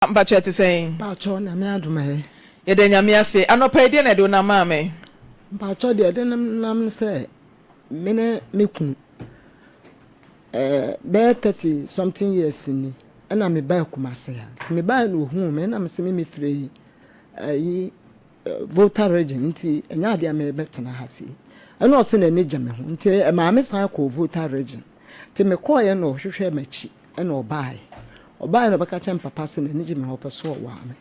Mpakyɛ ɛte sɛn? Mpakyɛw Nyame adom ɛ. Yɛda Nyame ase. Anɔpa yi deɛ na ɛde wo nam maa me? Mpakyɛw deɛ ɛde nam ne sɛ me ne me kunu ɛɛ bɛyɛ 30 something years ni ɛna me baa Kumase ha. Nti me baa na ohuu me ɛna me se me me firi ɛyi Volta region nti ɛnyɛ adeɛ a mebɛtena ha sei. Ɛna ɔse n'ani gye me ho nti ɛmaa me san kɔɔ Volta region. Nti mekɔɔeɛ na ɔhwehwɛɛ m'akyi. Ɛna ɔbaeɛ. Ɔbaeɛ na ɔbɛka kyerɛɛ me papa sɛ n'ani gye me ho, ɔpɛ sɛ ɔware me.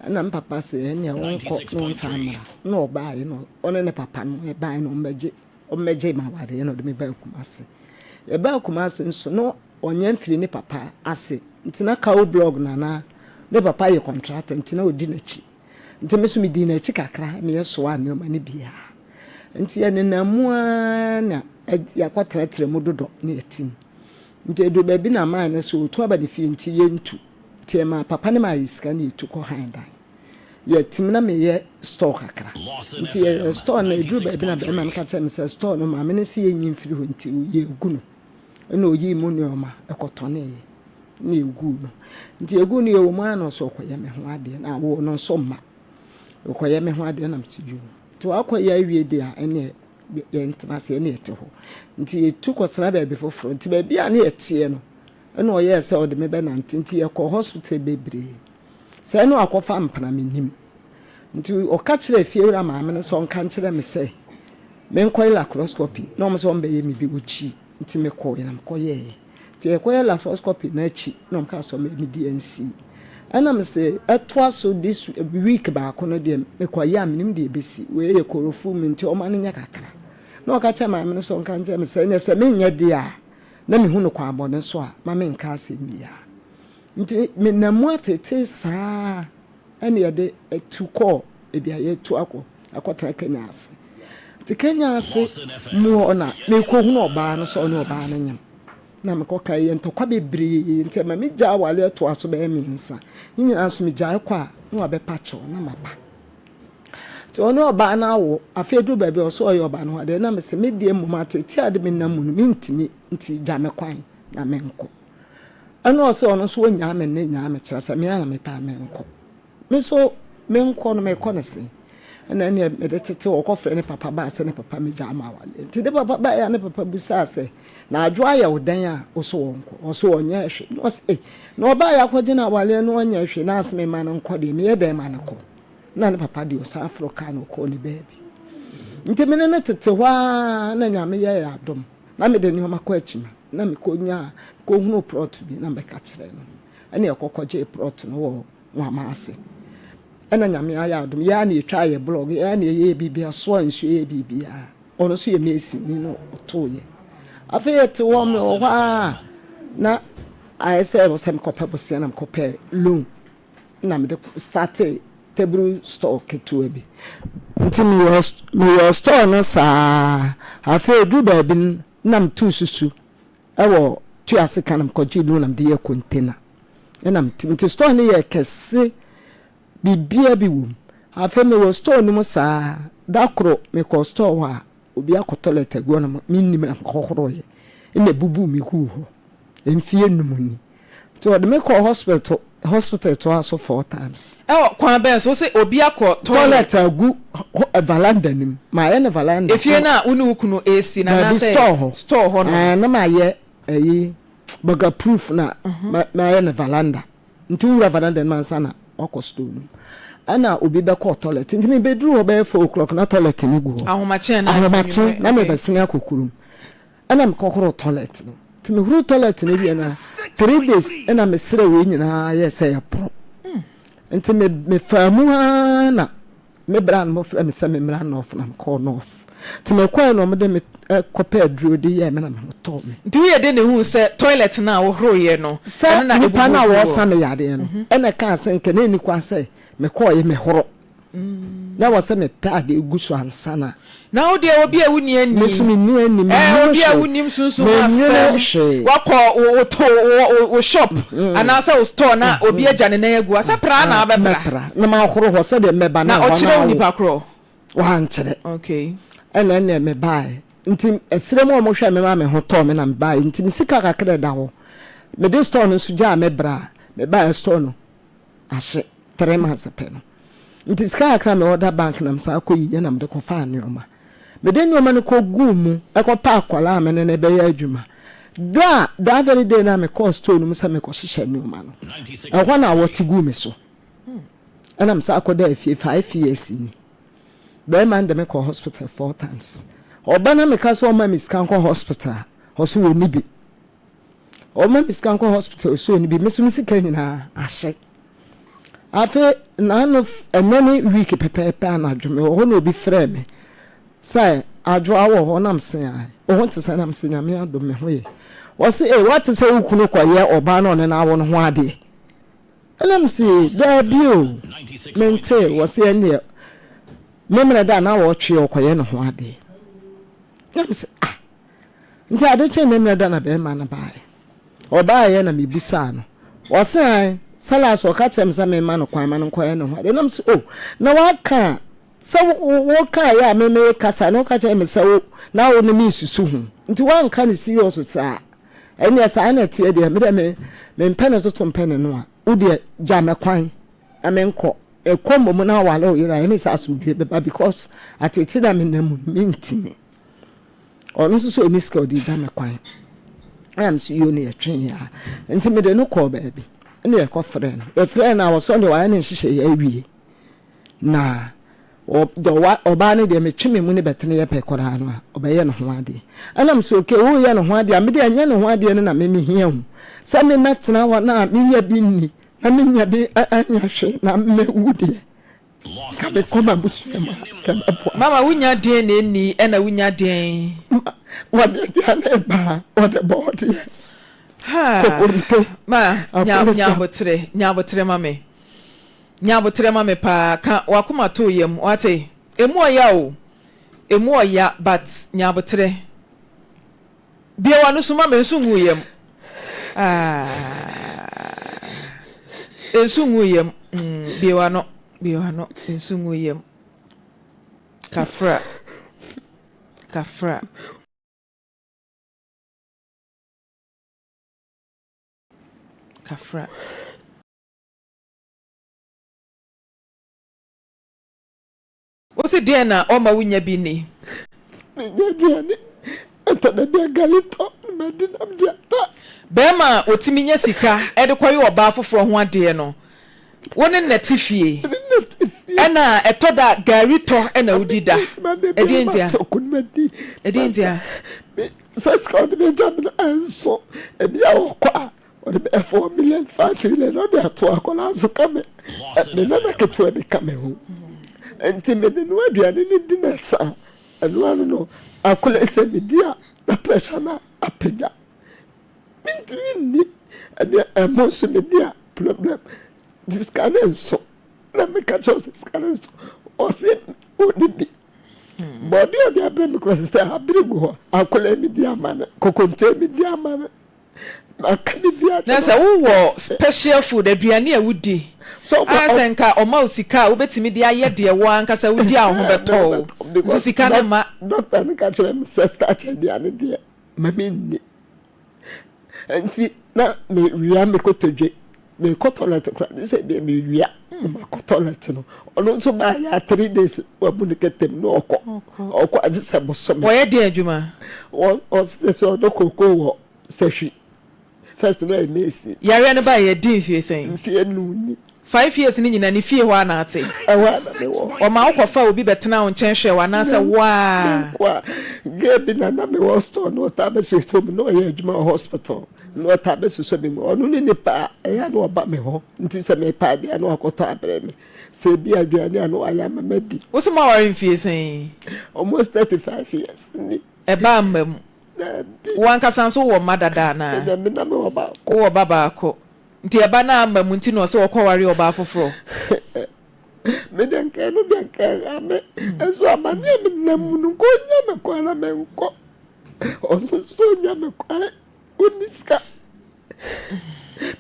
Ɛna me papa se ɛnneɛ ɔnkɔ na ɔnsan mmra. Ɛna ɔbaeɛ na ɔne ne papa no baeɛ na ɔmmɛgye ɔmmɛgye me awareɛ na ɔde me baa Kumasi. Yɛbaa Kumasi nso na ɔnyɛ mfiri ne papa ase nti na cow blog na na ne papa yɛ contractor nti na ɔdi n'akyi. Nti me nso medii n'akyi kakra na yɛsoaa nneɛma no biara. Nti yɛnenam mu ara na yɛakɔtrɛtrɛ mu dodɔ na yɛte mu. Nti ɛduru baabi na man no sɛ ɔtu aba ne fie nti yɛntu. Nti ɛmaa papa no maa yɛ sika na yɛtu kɔ han dan. Yɛtem na meyɛ store kakra. Nti yɛyɛ store no ɛduru baabi na bɛrima no ka kyerɛ me sɛ store no maame no sɛ yɛnyi mfiri hɔ nti yɛgu no. Ɛna ɔyii mu nneɛma ɛkɔtɔneeɛ na yɛguu no. Nti yɛguu no yɛwɔ mu ara na ɔsɛ ɔkɔyɛ me ho adeɛ na awoɔ no nso mma. Ɔkɔyɛ me ho adeɛ na mese yoo. Nti wakɔyɛ awie deɛ a ɛneɛ yɛntena ase ɛne yɛte hɔ. Nti yɛtu kɔtena baabi foforɔ. Nti baabi a ne yɛteɛ no, ɛna ɔyɛɛ sɛ ɔde me bɛnante. Nti yɛkɔɔ hospital bebree. Sɛ ɛne wakɔfa mpena mennim. Nti ɔka kyerɛɛ fiewura maame no sɛ ɔnka nkyerɛ me sɛ menkɔyɛ laparoscopy na wɔn sɛ wɔbɛyɛ me bi wɔkyi. Nti mekɔeɛ na mekɔyɛeɛ. Nti yɛkɔyɛ laparoscopy no akyi na wɔn kaa sɛ wɔbɛyɛ me DNC. Ɛna me se ɛtoa so this week baako no deɛ mekɔyɛ a menim deɛ ɛbɛsi. Wei yɛ korofo mu nti ɔma no nyɛ kakra. Na ɔka kyerɛ maame no sɛ ɔnka nkyerɛ me sɛ ɛneɛ sɛ menyɛ deɛ a na mehu no kwan bɔne so a ma menka asɛm biara. Nti menam mu atetee saa ɛna yɛde tu kɔɔ ebi a yɛtu akɔ akɔtena Kenya ase. Nti Kenya ase mu hɔ na mekɔhunu ɔbaa no sɛ ɔne ɔbaa no nyam. Na mekɔka yɛ ntɔkwa bebree nti ɛma megyaa awale ɛtoa so bɛyɛ mmiɛnsa. Ne nyinaa nso megyae kɔ a na wabɛpa kyɛw na maba. Nti ɔne ɔbaa no awo afei aduru baabi a ɔsɛ ɔyɛ ɔbaa no ho adeɛ na mesɛ me deɛ mmom ateetee a de me nam mu no mentumi nti gya me kwan na menkɔ. Ɛna ɔsɛ ɔno nso ɔnyaa me ne nyaa me kyerɛ sɛ me ara na mepɛ a menkɔ. Me nso menkɔ no mekɔ no sɛn? Ɛna ɛneɛ mede tete ɔkɔfrɛ ne papa baa sɛ ne papa megyaa ma awadeɛ. Nti ne papa baeɛ a ne papa bisaa sɛ na adwo ayɛ wo dɛn a wo so wɔnkɔ? Ɔse ɔnyɛ hwee. Na ɔse ei na ɔbaa yɛ akɔgye no awadeɛ no ɔnyɛ hwee na ase mema no nkɔ deɛ meyɛ dɛn ma no kɔ? Na ne papa deɛ ɔsan foro kaa na ɔkɔɔ ne baabi. Nti me ne no tete hɔ ara na Nyame yɛɛ adom na mede nneɛma kɔ akyima na mekɔnyaa mekɔhunuu prɔt bi na mebɛka kyerɛɛ no. Ɛna yɛkɔkɔgyee prɔt no wɔ Nwama ase. Ɛna Nyame ayɛ adom, yɛa na yɛtwaa yɛ blɔg, yɛa na yɛyɛɛ biribiara, soa nsuo yɛɛ biribiara. Ɔno nso yɛ mason ni na ɔtooyɛ. Afei yɛte hɔ, mewɔ hɔ a na ayɛ sɛ ɛwɔ sɛ mekɔpɛ bosea na mekɔpɛ loan na mede startee table store ketewa bi. Nti meyɛɛ meyɛɛ store no saa. Afei ɛduru baabi no na metuu susu Ɛwɔ tua sika na mekɔgyee loan na mede yɛɛ container ɛna mete nti store no yɛ kɛse biribiara bi wɔ mu afei mewɔ store no mu saa da koro mekɔ store hɔ a obi akɔ toilet agu hɔ na mennim na mekɔhoroeɛ ɛna ebubu me guu hɔ mfie num ni nti ɔde me kɔɔ hospital hospital toa so four times. Ɛwɔ kwan bɛn so? Wose obi akɔ toilet. Toilet agu hɔ veranda no mu. Mayɛ no veranda. Efie no a wo ne wo kunu resi no anaasɛ. Daabi store hɔ. Store hɔ no. Ɛɛ na mayɛ ɛyi burger proof na mayɛ no veranda. Nti wowura veranda no mu ansa na wakɔ store no mu. Ɛna obi bɛkɔɔ toilet nti mebɛduru hɔ bɛyɛ 4 o'clock na toilet no gu hɔ. Ahomakye anaa Ahomakye na mebɛsene akɔ kurom. Ɛna mekɔhoroo toilet no. Nti mehoroo toilet no wie no 3 days ɛna mesrɛ wei nyinaa yɛ sɛ ɛporɔ. Nti me mefaa mu ara na me bra no mofrɛ me sɛ memmra north na mekɔɔ north. Nti mekɔɛ na ɔmode me kɔpɛ aduro de yɛɛ me na me ho tɔɔ me. Nti woyɛ dɛn na ehuu sɛ toilet no a wohoroeɛ no Sɛ ɛno na nipa ebubu no a guu hɔ? wɔresa me yadeɛ no ɛna ɛkaa sɛ nka na ɛnni kwan sɛ mekɔɔeɛ mehoro. Na ɛwɔ sɛ mepɛ adeɛ gu so ansa na. Na wo deɛ obi a wonni ani. Me nso menni ani, Ɛɛ mennim obi a hwee, wonnim sunsum mennwene asɛm. hwee. Wakɔ wo wo to wo wo shop anaasɛ wo store na obi agya ne nan agu hɔ a, sɛ pra na wobɛpra. Mɛpra na mahoro hɔ sɛdeɛ mɛba Na na ɛhɔ no ɔkyerɛ wo awo. nipa korɔ? Wankyerɛ. Okay. Ɛna ɛnneɛ mebaeɛ. Nti ɛserɛ mu a wɔhwɛɛ me maa me ho tɔɔ me na mebaeɛ. Nti me sika kakra a ɛda hɔ, mede store no nso gyaa me bra a, mebaeɛ store no. ahye 3 months pɛ no. Nti sika kakra me order bank na mesan kɔ yiiɛ na mede kɔfaa nnoɔma. Mede nnoɔma no kɔ guu mu kɔpɛ akwadaa a me ne no bɛyɛ adwuma. Da a, that very day no a mekɔɔ store no mu sɛ mekɔhyehyɛ nnoɔma no, ɛhɔ na awɔ te guu me so. Ɛna mesan kɔdaa fie 5 years ni. Bɛrima no de me kɔɔ hospital 4 times. Ɔba na meka sɛ ɔma me sika nkɔ hospital a, ɔse ɔnni bi. Ɔma me sika nkɔ hospital so ɔnni bi, me nso me sika nyinaa ahye. Afei naano ɛnɛ ne week pɛpɛɛpɛ anadwo mewɔ hɔ na obi frɛɛ me sɛ Adwoa wɔ hɔ na mese ae. Wo ho te sɛ na mese Nyame adom me ho ye. Ɔse ee woate sɛ wo kunu kɔyɛ ɔbaa na ɔne no awo no ho adeɛ? Ɛna mese daabi o mentee. Ɔse ɛnneɛ Memenɛ da na wɔtwe ɔkɔyɛ ne ho adeɛ. Na mese ah Nti ade kyee Memenɛ da na bɛrima no baeɛ. Ɔbaeɛ na mebisaa no. Ɔse ae, sɛ last ɔka kyerɛɛ me sɛ memma no kwan ma no nkɔyɛ ne ho adeɛ. Na mese oh, na waka a, sɛ wokaeɛ a me mekasa na woka kyerɛɛ me sɛ wo na wo ne me resusu ho. Nti woanka no serious saa. Ɛnneɛ saa na ɛteɛ deɛ, me deɛ me mempɛ ne toto mpɛ ne noa. Wo deɛ gya me kwan na menkɔ. Ɛkɔ mmom na aware wo yere a, ɛne sɛ asomdwoeɛ bɛba because ateetee na menam mu no, mentumi. Ɔno nso sɛ ɔni sika ɔde gya me kwan. Ɛna me sɛ yoo ne yɛtwee a. Nti mede no kɔɔ baabi ɛna yɛkɔ frɛ no. Yɛfrɛ no a ɔsɛ ɔde wayɛ ne nhyehyɛeɛ awie. Na ɔbaa no deɛ metwe me mu ne bɛtene yɛ pɛ koraa no a ɔbɛyɛ ne ho adeɛ. Ɛna me sɛ okay woyɛ ne ho adeɛ a me deɛ ɛnyɛ ne ho adeɛ no na me mehia hu. Sɛ me mɛtena hɔ na menya bi nni na menya bi anya hwee na mɛwu deɛ. Nka mekɔ m'abusua mu a, nka ɛbɛboa. Mama wonya deɛn na ɛnni ɛna wonya deɛn. Ma wɔde aduane ba a, wɔde bɔɔdeɛ, kokonte, Ma nya nya aboterɛ nya aboterɛ ma me nya aboterɛ ma me paa ka wakoma to yam wate emu ɔya o emu ɔya but nya aboterɛ. Bue w'ano su ma me, nsu ngu wo yam. Ah, nsu ngu wo yam. Mm, bue w'ano, bue w'ano, nsu ngu wo yam. Kafra, kafra. Kafra. Wo se deɛn na ɔma wo nya bi nni? Menya aduane, ɛtɔ da bi a gari tɔ na madi na mede ata. Barima a ɔtumi nya sika de kɔyɛ ɔbaa foforɔ ho adeɛ no, wo ne no na ɛte fie, ɛna ɛtɔ da a gari tɔ na wodi da. Ɛdeɛn ntia? Ɛdeɛn ntia? Sɛ sika ɔde bɛgya me no ɛnso, ebi a ɔkɔ a Ɔde bɛyɛ 4 million, 5 million na ɔde ato akwadaa nso ka me. Me nana ketewa bi ka me ho. Nti mede no aduane no di na sa. Ɛno ano no, akwadaa sɛ medi a na pressure na apagya. Mentumi nni. Ɛne ɛmo nso medi a problem. Nti sika no nso. Na meka kyerɛ sɛ sika no nso. Ɔse ɔde bi. Bɔɔde ɔde abrɛ me kora sɛ sɛ abere gu hɔ. Akwadaa mi di ama no. Kokonte mi di ama no. Na sɛ wowɔ special food, aduane a wodi, a sɛ nka ɔma wo sika a wobɛtumi de ayɛ deɛ wo ankasa wodi a wo ho bɛtɔ wo, nso sika no mma. Doctor no ka kyerɛ me sɛ starch aduane deɛ ma menni. Nti na mewia me kotodwe, mekɔ toilet koraa gye sɛ deɛ mewia na makɔ toilet no. Ɔno nso baayɛ a 3 days wabu ne kɛtɛm na ɔkɔ. Ɔkɔ agye sɛ bosome. Wɔyɛ deɛn adwuma? Ɔsɛ sɛ ɔdɔ koko wɔ sɛhwi. First no yɛ mesi. Yareɛ no baeɛ yɛdi mfie sɛn? Mfie 5 ni. 5 years no nyinaa ne fie hɔ ara na ate? Ɛhɔ ara na mewɔ. Ɔma wo kɔfa obi bɛtena wo nkyɛn hwɛ wo anaasɛ wo ara? Me nko a. Girl bi na na mewɔ store na ɔtaa bɛsosɔ mu na ɔyɛ adwuma wɔ hospital na ɔtaa bɛsosɔ me mu. Ɔno ne nipa a ɛyɛ a na ɔba me hɔ nti sɛ mepɛ adeɛ a na wakɔtɔ abrɛ me. Sɛ ebi aduane a na wayɛ ama madi. Wo so moaware mfie sɛn? Almost 35 years ni. Ɛbaa mma mu? Daabi. Wo ankasa nso wowɔ mma dada anaa? Ɛnna me na mewɔ baako. Wowɔ ba baako. Nti ɛba no amma mu nti na ɔsɛ ɔkɔware ɔbaa foforɔ? Me deɛ nka ɛno deɛ nka ɛha me. Nso amane a menam mu no nka ɔnya me kwan na menkɔ. Ɔno nso ɔnya me kwan. Ɔnni sika.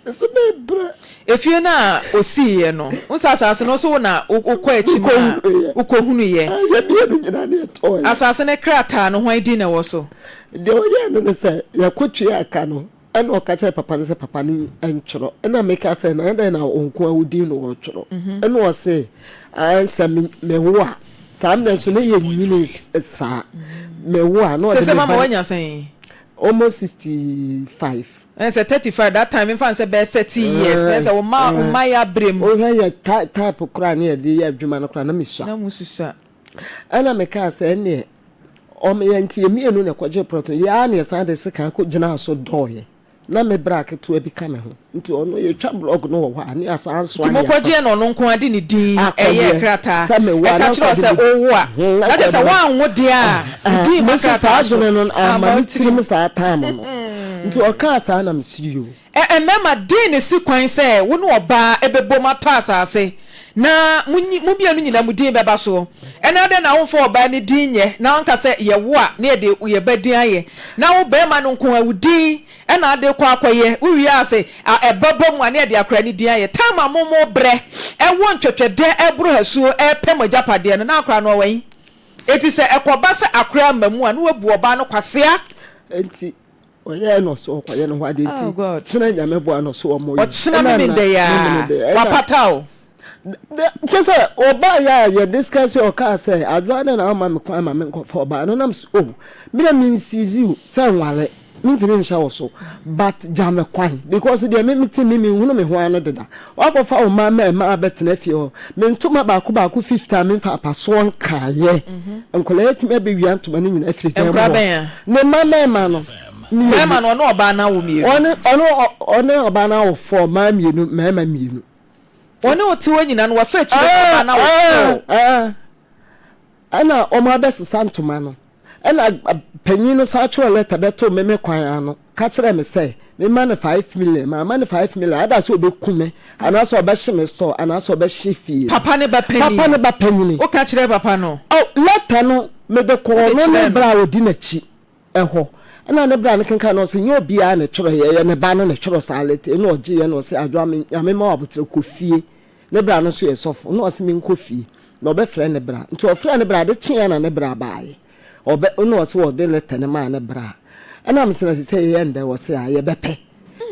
Me nso mebrɛ. Efie no a ɔsiiɛ no, wo sɛ asase no so wo na wokɔ akyi ma wokɔhunuiɛ. Yɛ mmienu nyinaa ne yɛtɔɔeɛ. Asase no krataa no hwan din na ɛwɔ so? Deɛ ɔyɛɛ no ne sɛ yɛkɔtua ka no. Ɛna ɔka kyerɛ papa no sɛ papa no ntwerɛ. Ɛna meka sɛ na ɛdɛn na ɔnko a wodin no wɔtwerɛ. Mhm. Ɛna ɔse sɛ mewo a saa mmerɛ nso ne yɛ nyini saa mewo a na ɔde me ba almost 65. Ɛna sɛ 35 that time mfa nsɛ bɛyɛ 30 years na sɛ wo ma wo ma yɛ abrɛ mu. Wohwɛ yɛ type koraa ne yɛde yɛ adwuma no koraa na mesua. Na mususua. Ɛna mekaa sɛ ɛneɛ Wɔn yɛ nti yɛn mmienu na ɛkɔgyee plot no, yɛn ara na yɛsan de sekan kɔgyinaa so dɔɔeɛ. Na me bra ketewa bi ka me ho, nti ɔno yɛtwa blɔg no wɔ hɔ a, ne yɛasan asoa Nti ne akɔ. mokɔgyeɛ na ɔno nko ara de ne din ɛyɛɛ Akɔyɛ krataa sɛ mewɔ a ɛka na kyerɛ wo nkɔgye sɛ me wowo a, hmm, na na kyerɛ sɛ nkɔgye me woanwo deɛ a, wo din Me mma nso saa krataa so. adwene no amma Amma me wo tirim tirim. saa time no. Nti ɔkaa saa na mese yoo. Ɛ Mmarima, den na esi kwan sɛ wo ne ɔbaa bɛbom atɔ asase na mo nyi mo mmienu nyinaa mo din bɛba soɔ? Ɛnna adɛn na womfa ɔbaa no din nyɛ na wonka sɛ, 'Yɛwo a, na yɛde yɛn ba din ayɛ, na wo barima no nko ara wo din na wode rekɔ akɔyɛ, wowie a sɛ ɛba ba mu a, na yɛde akwadaa no din ayɛ. Time a mo mobrɛ wɔ ntwɛtwɛdɛ reboro hasuo repɛ mo agyapadeɛ no, na akwadaa no ɔwɔ he? Enti sɛ ɛkɔba sɛ akwadaa amma mu a, na woabu ɔbaa no kwasea. Enti Ɔyɛɛ no so ɔkɔyɛ ne ho adeɛ nti oh, kyena nyame boa no so ɔmo yɛ. Ɔkyena memenda yi a wapata o. Kyɛ sɛ ɔbaa yɛ a yɛ discuss ɔkaa sɛ adwoa dɛ na ama me kwan ma me nkɔfa ɔbaa no nam so oh me na me nsizi o sɛ nware mentumi nhyɛ wo so but gya me kwan because deɛ me mete me menhunu me ho ano deda wakɔfa wo mma mmarima abɛtena fie hɔ me ntoma baako baako 50 a memfa apasoɔ nkaeɛ mhm. Nkwadaa yi atumi abɛwia ntoma no nyinaa afiri dan mu Nkwadaa hɔ. bɛn a? Ne mma mmarima no mmienu. Barima no, ɔne ɔbaa no awo mmienu. Ɔne, ɔne, ɔne ɔbaa no awo four, mmaa mmienu, mmarima mmienu. Ɔne wo te hɔ nyinaa no, wafa akyire ne ɔbaa no awo four. Ɛɛ, ɛna wɔn abɛsesa ntoma no. Ɛna panyin no san twerɛ lɛta bɛtoo me me kwan ano ka kyerɛɛ me sɛ memma no 5 million. Mamma no 5 million a, ada sɛ ɔbɛku me anaasɛ ɔbɛhye me store anaasɛ ɔbɛhye fie no. Papa ne ba panin. Papa ne ba panyini. Woka kyerɛɛ papa no? Oh, lɛta no mede kɔɔ Wode no ne kyerɛɛ no? bra a ɔdi n'akyi hɔ. Ɛna ne bra no kenkan na ɔse nyɛ obiara na ɛtwerɛeɛ, ɛyɛ ne ba no na ɛtwerɛ saa lɛta yi. Ɛna ɔgyeeɛ na ɔse Adwoa me Nyame ma wo aboterɛ kɔ fie. Ne bra no nso yɛ sɔfo. Ɛna ɔse menkɔ fie na ɔbɛfrɛ ne bra. Nti ɔfrɛɛ ne bra, ade kyeeɛ na ne bra baeɛ. Ɔbɛ ɛna ɔse ɔde lɛtɛ no maa ne bra. Ɛna mese na sesei yɛyɛ ndɛn? Ɔse ah yɛbɛpɛ.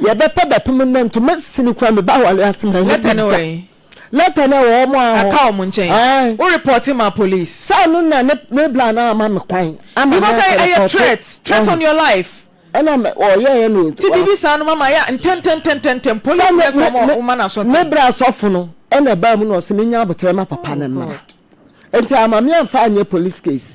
Yɛbɛpɛ bɛpem nnɛ ntoma sini koraa meba awale ase ma ɛnyɛ Lɛtɛ bi no da. wɔ he? Lɛtɛ no ɛwɔ wɔn a hɔ. Aka wɔn nkyɛn? Ae. Wo repɔte maa police? Sɛ ɛno na ne ne bra no ama me kwan ama Because makɔ ɛyɛ repɔte. threat, threat on your life. Ɛna mɛ ɔyɛɛ no. Ti biribi saa no mama yɛ ntɛntɛntɛntɛntɛm police Sɛ ne nyɛ sɛ ne wɔn ne wɔma n'aso ne te. bra sɔfo no ɛna ɛbaa mu na ɔse menya aboterɛ ma papa Oh no mmra. God. Nti ama me amfa anyɛ police case.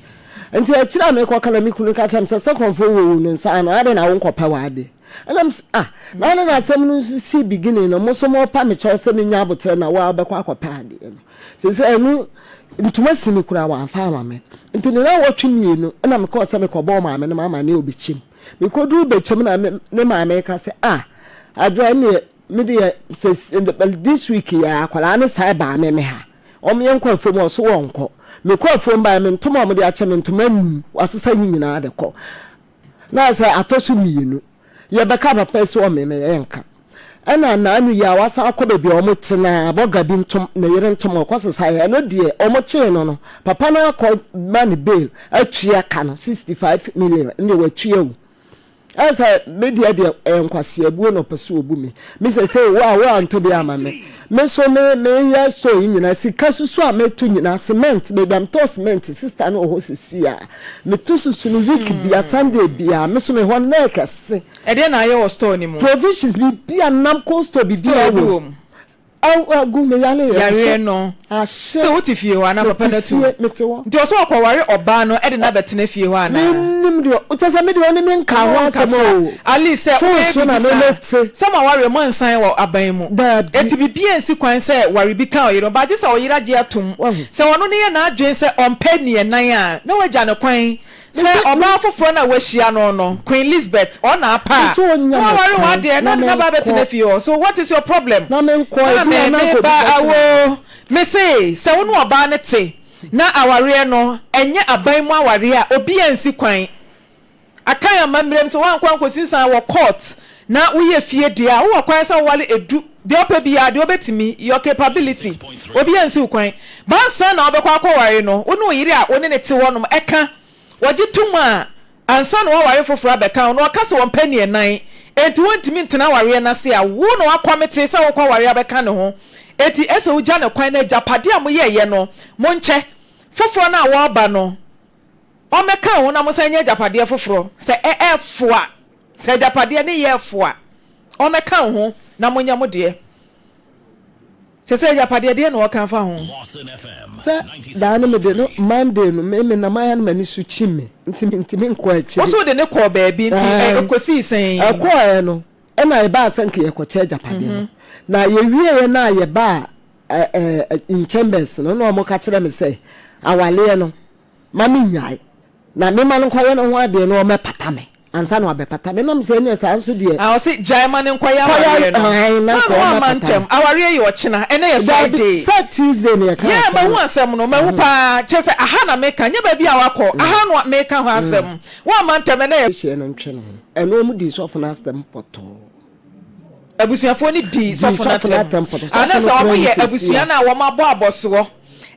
Nti akyire a mekɔka na me kunu ka kyerɛ me sɛ sɛ kɔmfoɔ wɔ wo no nsa ano adɛn na wonkɔpɛ w'adeɛ. Ɛna mese ah na adɛn na asɛm no nso si beginning no mo nso mopa me kyɛw sɛ menya aboterɛ na wo a wobɛkɔ akɔpɛ adeɛ no. Seesei ɛno ntoma sini koraa wamfa ama me. Nti ne nnawɔtwe mmienu ɛna mekɔɔ sɛ mekɔbɔɔ maame no m'amaneɛ wɔ Bɛkyɛm. Mekɔduruu Bɛkyɛm na me ne maame reka sɛ ah Adwoa ɛnneɛ me deɛ sɛ this week yi ara akwadaa no san baa me me ha. Wɔn yɛn kɔ afuom ɔso wɔn nkɔ. Me kɔ afuom baeɛ me ntoma a wɔde akyɛ me ntoma num wasesa yi nyinaa de kɔ. Na sɛ atɔ so mmienu yɛbɛka papa yi sɛ ɔme me yɛnka. Ɛna naanu yi a wasan akɔ baabi a wɔn te na bɔga bi ntom ne yere ntoma ɔkɔ sesa yɛ ɛno deɛ wɔn kyee no no papa no akɔ ma ne bail atua ka no 65 million ɛne watua o. Ɛyɛ sɛ me deɛ deɛ ɛyɛ nkwaseabuo na ɔpɛ sɛ ɔbu me. Me sɛ sɛ wo a wo antɔ bi ama me. Me so me meyɛ store yi nyinaa sika susu a meto nyinaa cement baabi a metɔɔ cement sister no wɔ hɔ sisi a meto susu no week bia Sunday bia me so me hɔ no na ɛyɛ kɛse. Ɛdeɛn na ayɛ wɔ store no mu? Provisions biribi a nam cold store biribi Still a ebi wɔ wɔ mu. Aw agu me yare yɛ. Yareɛ no. Ahye. Still wote fie hɔ anaa papa no Mete atu? fie mete hɔ. Nti ɔsɛ ɔkɔware ɔbaa no de no abɛtena fie hɔ anaa? Mennim deɛ kyɛ sɛ me deɛ ɔne me nkaa Ɔne ho wo asɛm nkasa. o. At least sɛ Phone wobɛyɛ so na biribi me saa. ne te. Sɛ mo awareɛ moansan wɔ aban mu. Daabi. Enti biribiara nsi kwan sɛ ware bi ka ɔyere ho but gye sɛ ɔyere agye atom. Wahu. Sɛ ɔno no yɛ n'adwene sɛ ɔmpɛ nniɛnan a na wagya no kwan. Sɛ ɔbaa foforɔ no a wahyia no no, Queen Lisbeth, ɔno na apa a, na waware wɔn adeɛ na ɔde n'aba abɛtena fie hɔ. So what is your problem? Maame, me ba awoo, me se sɛ wo ne ɔbaa no te na awareɛ no ɛnyɛ aban mu awareɛ a, obiara nsi kwan. Akan amammerɛ mu sɛ woankɔ ankɔsinsan wɔ court na woyɛ fie deɛ a, wowɔ kwan sɛ woware ɛdu deɛ wopɛ biara, deɛ wobɛtumi, your capability, obiara nsi wo kwan. But ansa na wobɛkɔ akɔware no, wo ne wo yere a wo ne no te hɔnom ɛka, wɔgye tom a, Ansa na waware foforɔ abɛka ho no, ɔka sɛ ɔmpɛ neɛ nan, enti wontumi ntena awareɛ no ase a, wo na woakɔmete sɛ wokɔ aware abɛka ne ho. Enti ɛsɛ wogya no kwan na agyapadeɛ a moyɛeɛ no, monkyɛ. Foforɔ no a wɔreba no, ɔmmɛka ho na monsan nyɛ agyapadeɛ foforɔ. Sɛ ɛ ɛfoa, sɛ agyapadeɛ no yɛ ɛfoa, ɔmmɛka wo ho na monyɛ mo deɛ. Sɛsɛ agyapadeɛ deɛ na ɔka afa ho. Sɛ daa no mede no Monday no me menam ayɛ no m'ani so kyim me nti mentumi nkɔ akyiri. Wo nso wode no kɔɔ baabi nti ɛkɔsii sɛn? Ɛkɔɔɛ no ɛna ɛbaa sɛ nka yɛkɔkyɛ agyapadeɛ no na yɛwieɛ no a yɛbaa in chambers no na wɔka kyerɛ me sɛ awaleɛ no ma mennyae na mema no nkɔyɛ ne ho adeɛ na ɔmmɛpata me. Ansa na wabɛpata me nam sɛ ɛneɛ saa nso deɛ. Ah ɔse gyae ma no nkɔyɛ awareɛ no. Kɔyɛ na nka ɔmmɛpata me. Ntɛm awareɛ yɛ ɔkyena ɛnɛ yɛ Friday. Dabi sɛ Tuesday na yɛka Yeah asɛm mahu no. asɛm no mahu paa kyerɛ sɛ aha na meka nyɛ baabi a wakɔ aha no meka hɔ asɛm woamma ntɛm ɛnɛ yɛ. Hyɛ no ntwe ne ho ɛno ɔmo dii sɔfo no asɛm pɔtɔɔ. Abusuafoɔ no dii sɔfo no atɛm. Anaasɛ wɔn yɛ abusua no a wɔn abɔ abɔsoɔ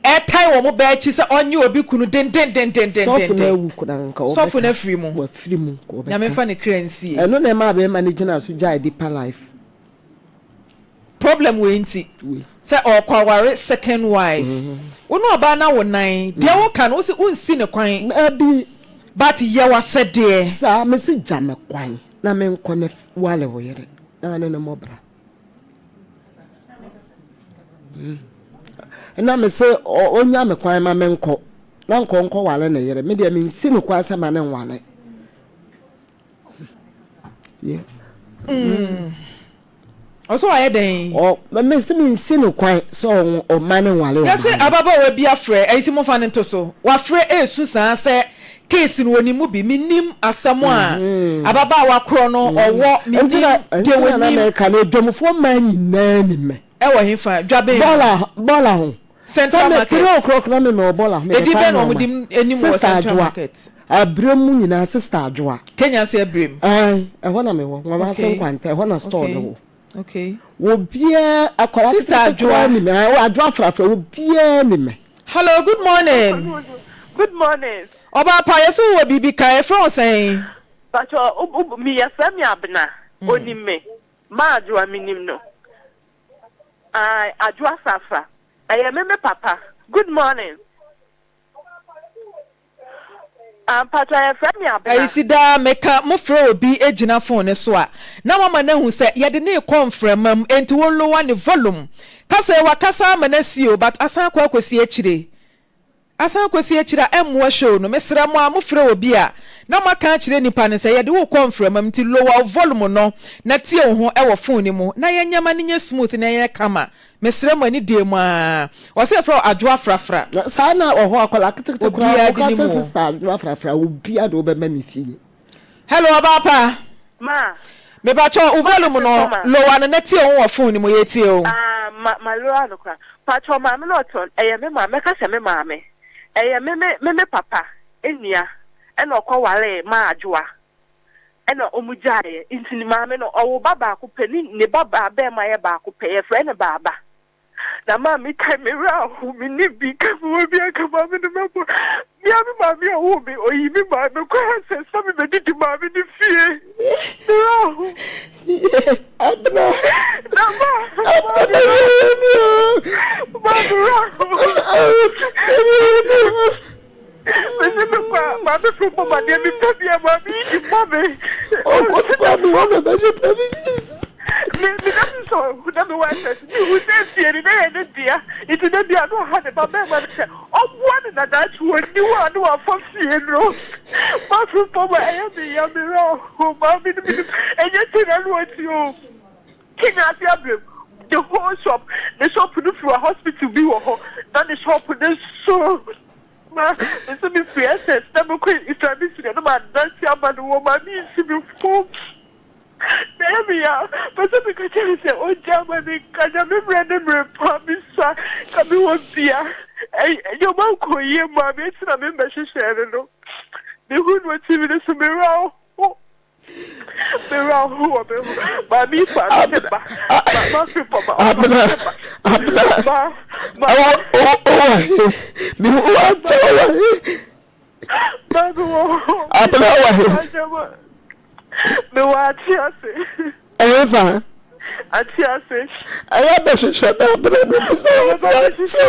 ɛtan wɔn ba akyi sɛ ɔnye obi kunu dendendendendenden. Sɔfo no awu koraa nka ɔbɛka. Sɔfo no afiri mu. Wafiri mu nka ɔbɛka. Nyame nfa ne kra nsie. Ɛno na ɛmaa bɛrima no gyinaa so gyae deeper life. Problem wei nti. Sɛ ɔɔkɔ aware second wife. Wo ne ɔbaa no awo nan. Deɛ woka no wose wonsi no kwan. Dabi. But yɛ w'asɛdeɛ. Saa mese gya me kwan. Na me nkɔ ne wale wo yere na ne ne mmɔ bra. Na me se ɔnya me kwan ma me nkɔ na nkɔ nkɔ wale ne yere me deɛ me nsi no kwan sɛ ma ne nwale. Yeah. Mm. Ɔsɛ wayɛ dɛn? Ɔ me se me nsi no kwan sɛ ɔma ne nwale ɔbaa. Yɛse ababaawa bi afrɛ ɛyi se momfa no nto so wafrɛ ɛresu saa sɛ case no ɔnim mu bi mennim asɛm a ababaawa korɔ no ɔwɔ mennim deɛ wɔnim. Nti na na meka no adwamfoɔ mmaa nyinaa nim me. Ɛwɔ hefa dwabɛn mu? Bɔɔla ho. Central market. Sɛ me 3 o'clock na me mewɔ bɔɔla ho mebɛfa nnoɔma. Edin bɛn na wɔde nim wɔ Central market? Sister Adwoa Abrem mu nyinaa Sister Adwoa. Kenya ase Abrem. Ae ɛhɔ na mewɔ Nwawase Nkwanta ɛhɔ na store no wɔ. Okay. Obiara akwadaa Sister ketekete koraa Adwoa. nim me. Ae Adwoa Afrafra obiara nim me. Hello good morning. Good morning. Ɔbaa pa yɛse wowɔ biribi ka yɛfrɛ wo sɛn? Pacho, me yɛfrɛ me Abena, onim me. Ma Adwoa menim no. Ae Adwoa Frafra ɛyɛ me me papa good morning ah mpakyɛw yɛfrɛ me Abena. Ayisi daa meka mo frɛ obi gyina phone no so a na wama no ahu sɛ yɛde no rekɔ mframa mu enti wo lower ne volume kasa yi wakasa ama no asi o but asan akɔ akɔsi akyire Asan kɔsi akyiri a ɛmmoa show no. Mesrɛ mo a mofrɛ obi a na moaka akyerɛ nipa no sɛ yɛde wo rekɔ mframa mu nti lower wo volume no na tie wo ho wɔ phone no mu na yɛnyɛ ma no nyɛ smooth na ɛnyɛ kama. Mesrɛ mo anidie mu ara. Ɔsɛ yɛfrɛ wo Adwoa Frafra. Saa na wɔ hɔ akwadaa ketekete koraa Obiara de woka nim sɛ wo. sister Adwoa Frafra obiara de wo bɛma me fie. Hello ɔbaa pa. Ma. Mepakyɛw wo Ma volume mete no fam a. lower no na tie wo ho wɔ phone no mu yɛtie wo. Ah ma ma lower no koraa. Pakyɛw maame no ɔtɔn ɛyɛ me maame mɛka sɛ me maame ɛyɛ me me me me papa nua ɛna ɔkɔ waree maa adwoa ɛna ɔmo gyaeɛ nti ne maame no ɔwo ba baako pɛ ne ne ba baa bɛɛma yɛ baako pɛ yɛfrɛ no baaba. Na maame kae me werɛ ahow menni bi ka mewɔ bi anka maame no mɛbɔ mea me maame a ɔwoo me ɔyi me maa me kɔ ɛsɛ sɛ mebɛdidi maame no fie me werɛ ahow Abena na ma Abena maame mɛyɛ mi o maame werɛ ahow mɛyɛ mi o. Mese me kɔ a maame fo bɔ ma deɛ mepɛ bia maame yi di ma me. Ɔkɔ sukuu a mewɔ na bɛhyɛ provisions. Me me na me sɔ na me wɔ access me hu sɛ fie no na yɛ ne dea nti da bia na ɔha ne ba bɛrima no sɛ ɔboa no na daakye wɔnni hɔ a na wafa fie no maame fam a ɛyɛ me ya me werɛ ho maame no menim ɛnyɛ sɛ na no ɔte o. Kenya ase abrem the whole shop ne shop no firi wɔ hospital bi wɔ hɔ na ne shop no so ma me so me firi SS na me kɔ Islamic studio na ma nante aba no wɔ ma me nsi me fom na ɛyɛ me ya pɛ sɛ me ka kyerɛ sɛ ɔgya ma me nka nyame mmerɛ ne mmerɛ pa me sua ka me wɔ bia ɛnyɛ ɔma nkɔ yie ma me eti na me mbɛhyehyɛ no no me hu no TV no so me werɛ ho Abena, Abena, ɔwɔ he? Mehu wo akyɛ ɔwɔ he? Abena wɔ he? Mewɔ ate ase. Ɛhefa? Ate ase. Ɛyɛ bɛhwehwɛ me abena mebisa wɔ ase akyɛ.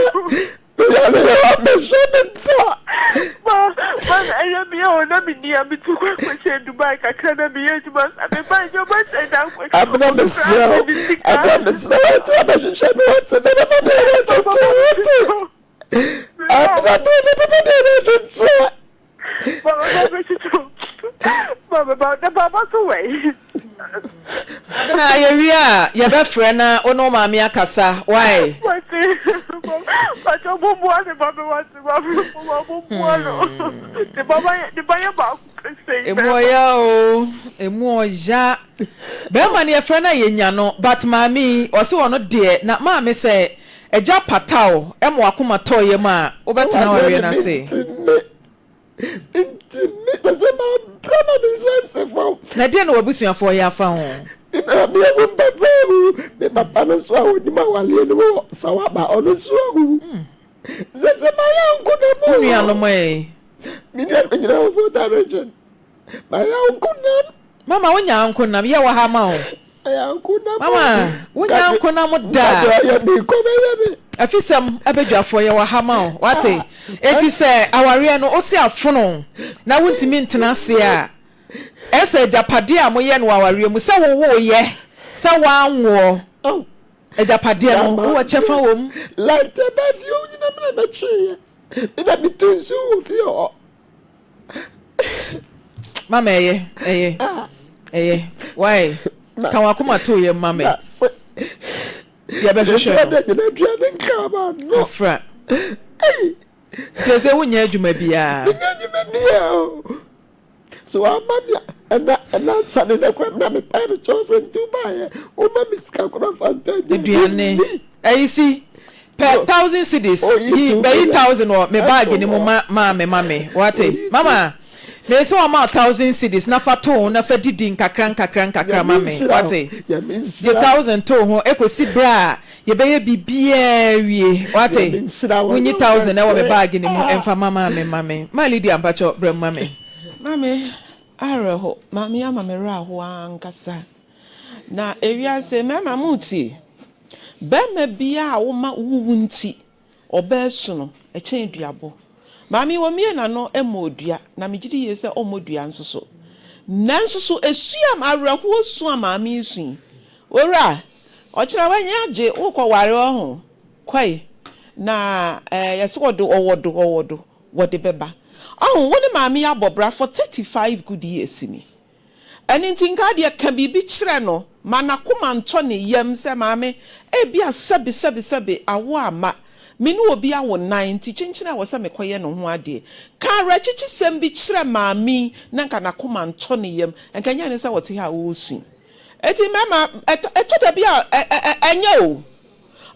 Meyare yɛ wabɛhwɛ me da. Ma ma ɛyɛ me a na menni a metu kɔ akɔhyɛ Dubai kakra na meyɛ adwuma sa meba adwuma sɛ da nkɔ. Abena mesrɛ wo abena mesrɛ wo akyɛ abɛhwehwɛ me wate na bɛma me awerɛkyekyerɛ wate. Abena bɛn na bɛma me awerɛkyekyerɛ. Abena yɛwie a yɛbɛfrɛ na wo ne wo maame akasa why. Emu ɔya o emu ɔya bɛrima no yɛfrɛ no a yɛnya no but maame yi ɔse ɔno deɛ na maame sɛ agya pata o ɛma wakoma tɔ yam a wobɛtena awareɛ no ase. Mentumi, kyɛ sɛ mabrɛ ma me nsa asi fam. Na deɛ na w'abusuafoɔ yɛ afa ho? Me maame awu, me papa awu, me papa no nso a ɔnim awareɛ no wɔ Sawaba, ɔno nso awu. Sɛ sɛ mayɛ nkonam o. Wo nuanom ɛ? Me nuanom nyinaa wɔ Volta region. Mayɛ nkonam. Mama wonya nkonam, yɛ wɔ ha ma wo. Mama, wonya nkonam da. Afisɛm abadwafoɔ yɛwɔ ha ma wo, wate? Enti sɛ awareɛ no wose afono na wontumi ntena ase a, ɛsɛ agyapadeɛ a moyɛ no wɔ awareɛ mu, sɛ wowoeɛ, sɛ woanwoɔ, agyapadeɛ no wowɔ kyɛfa wɔ mu. Light ɛbaa fie hɔ nyina me na mɛtweeɛ, me na metu nsuo wɔ fie hɔ. Mama ɛyɛ ɛyɛ ɛyɛ why ka wakoma to yɛ mma me yɛbɛhwehwɛ no afra nti sɛ wonyɛ adwuma biara menyɛ adwuma biara o so ama me ɛna ɛna nsane na kora na mepɛ no kyɛw sɛ nti wobaeɛ woma me sika kora fa ntɔ aduane Ɛyi si pɛ thousand cedis yi bɛyi thousand wɔ me bag ni mu ma maame ma me wate mama mesi wɔn ma thousand cedis na fa to ho na fa didi nkakra nkakra nkakra ma me wate gye thousand to ho ekosi bere a yɛbɛyɛ biribiara wie wate wonyi thousand ɛwɔ me bag ni mu ɛnfa ma maame ma me ma Lydia mpakyɛ brɛ mu ma me. Maame awerɛho maame ama me werɛ ahow ankasa. Na ewiase mmarima moretie? Barima biara a woma wo wu nti ɔbaa su no, ɛkyɛn duabɔ. Maame yi ɔmmue n'ano mmɔɔ dua, na megye di yie sɛ ɔmmɔ dua nso so. Nanso so esu a awerɛhoɔ su a maame yi su yi, owura, ɔkyena w'ani agye worekɔware ɔho, kɔe, na ɛɛ yɛse ɔde ɔwɔ do ɔwɔ do wɔde bɛba. Ɔho, wo ne maame yi abɔ bra for 35 good years ni. Ɛno nti nka deɛ ka biribi kyerɛ no ma n'akoma ntɔ ne yam sɛ, Maame, ebia sɛbe sɛbe sɛbe awo amma me ne obi awo nnan nti kyenkyen a ɛwɔ sɛ mekɔyɛ ne ho adeɛ. Ka awerɛkyekyesɛm bi kyerɛ maame yi na nka n'akoma ntɔ ne yam. Nka ɛnyɛ ne sɛ ɔte ha a ɔresu yi. Enti mmarima, ɛtɔ ɛtɔ da bi a ɛ ɛ ɛ ɛnyɛ o.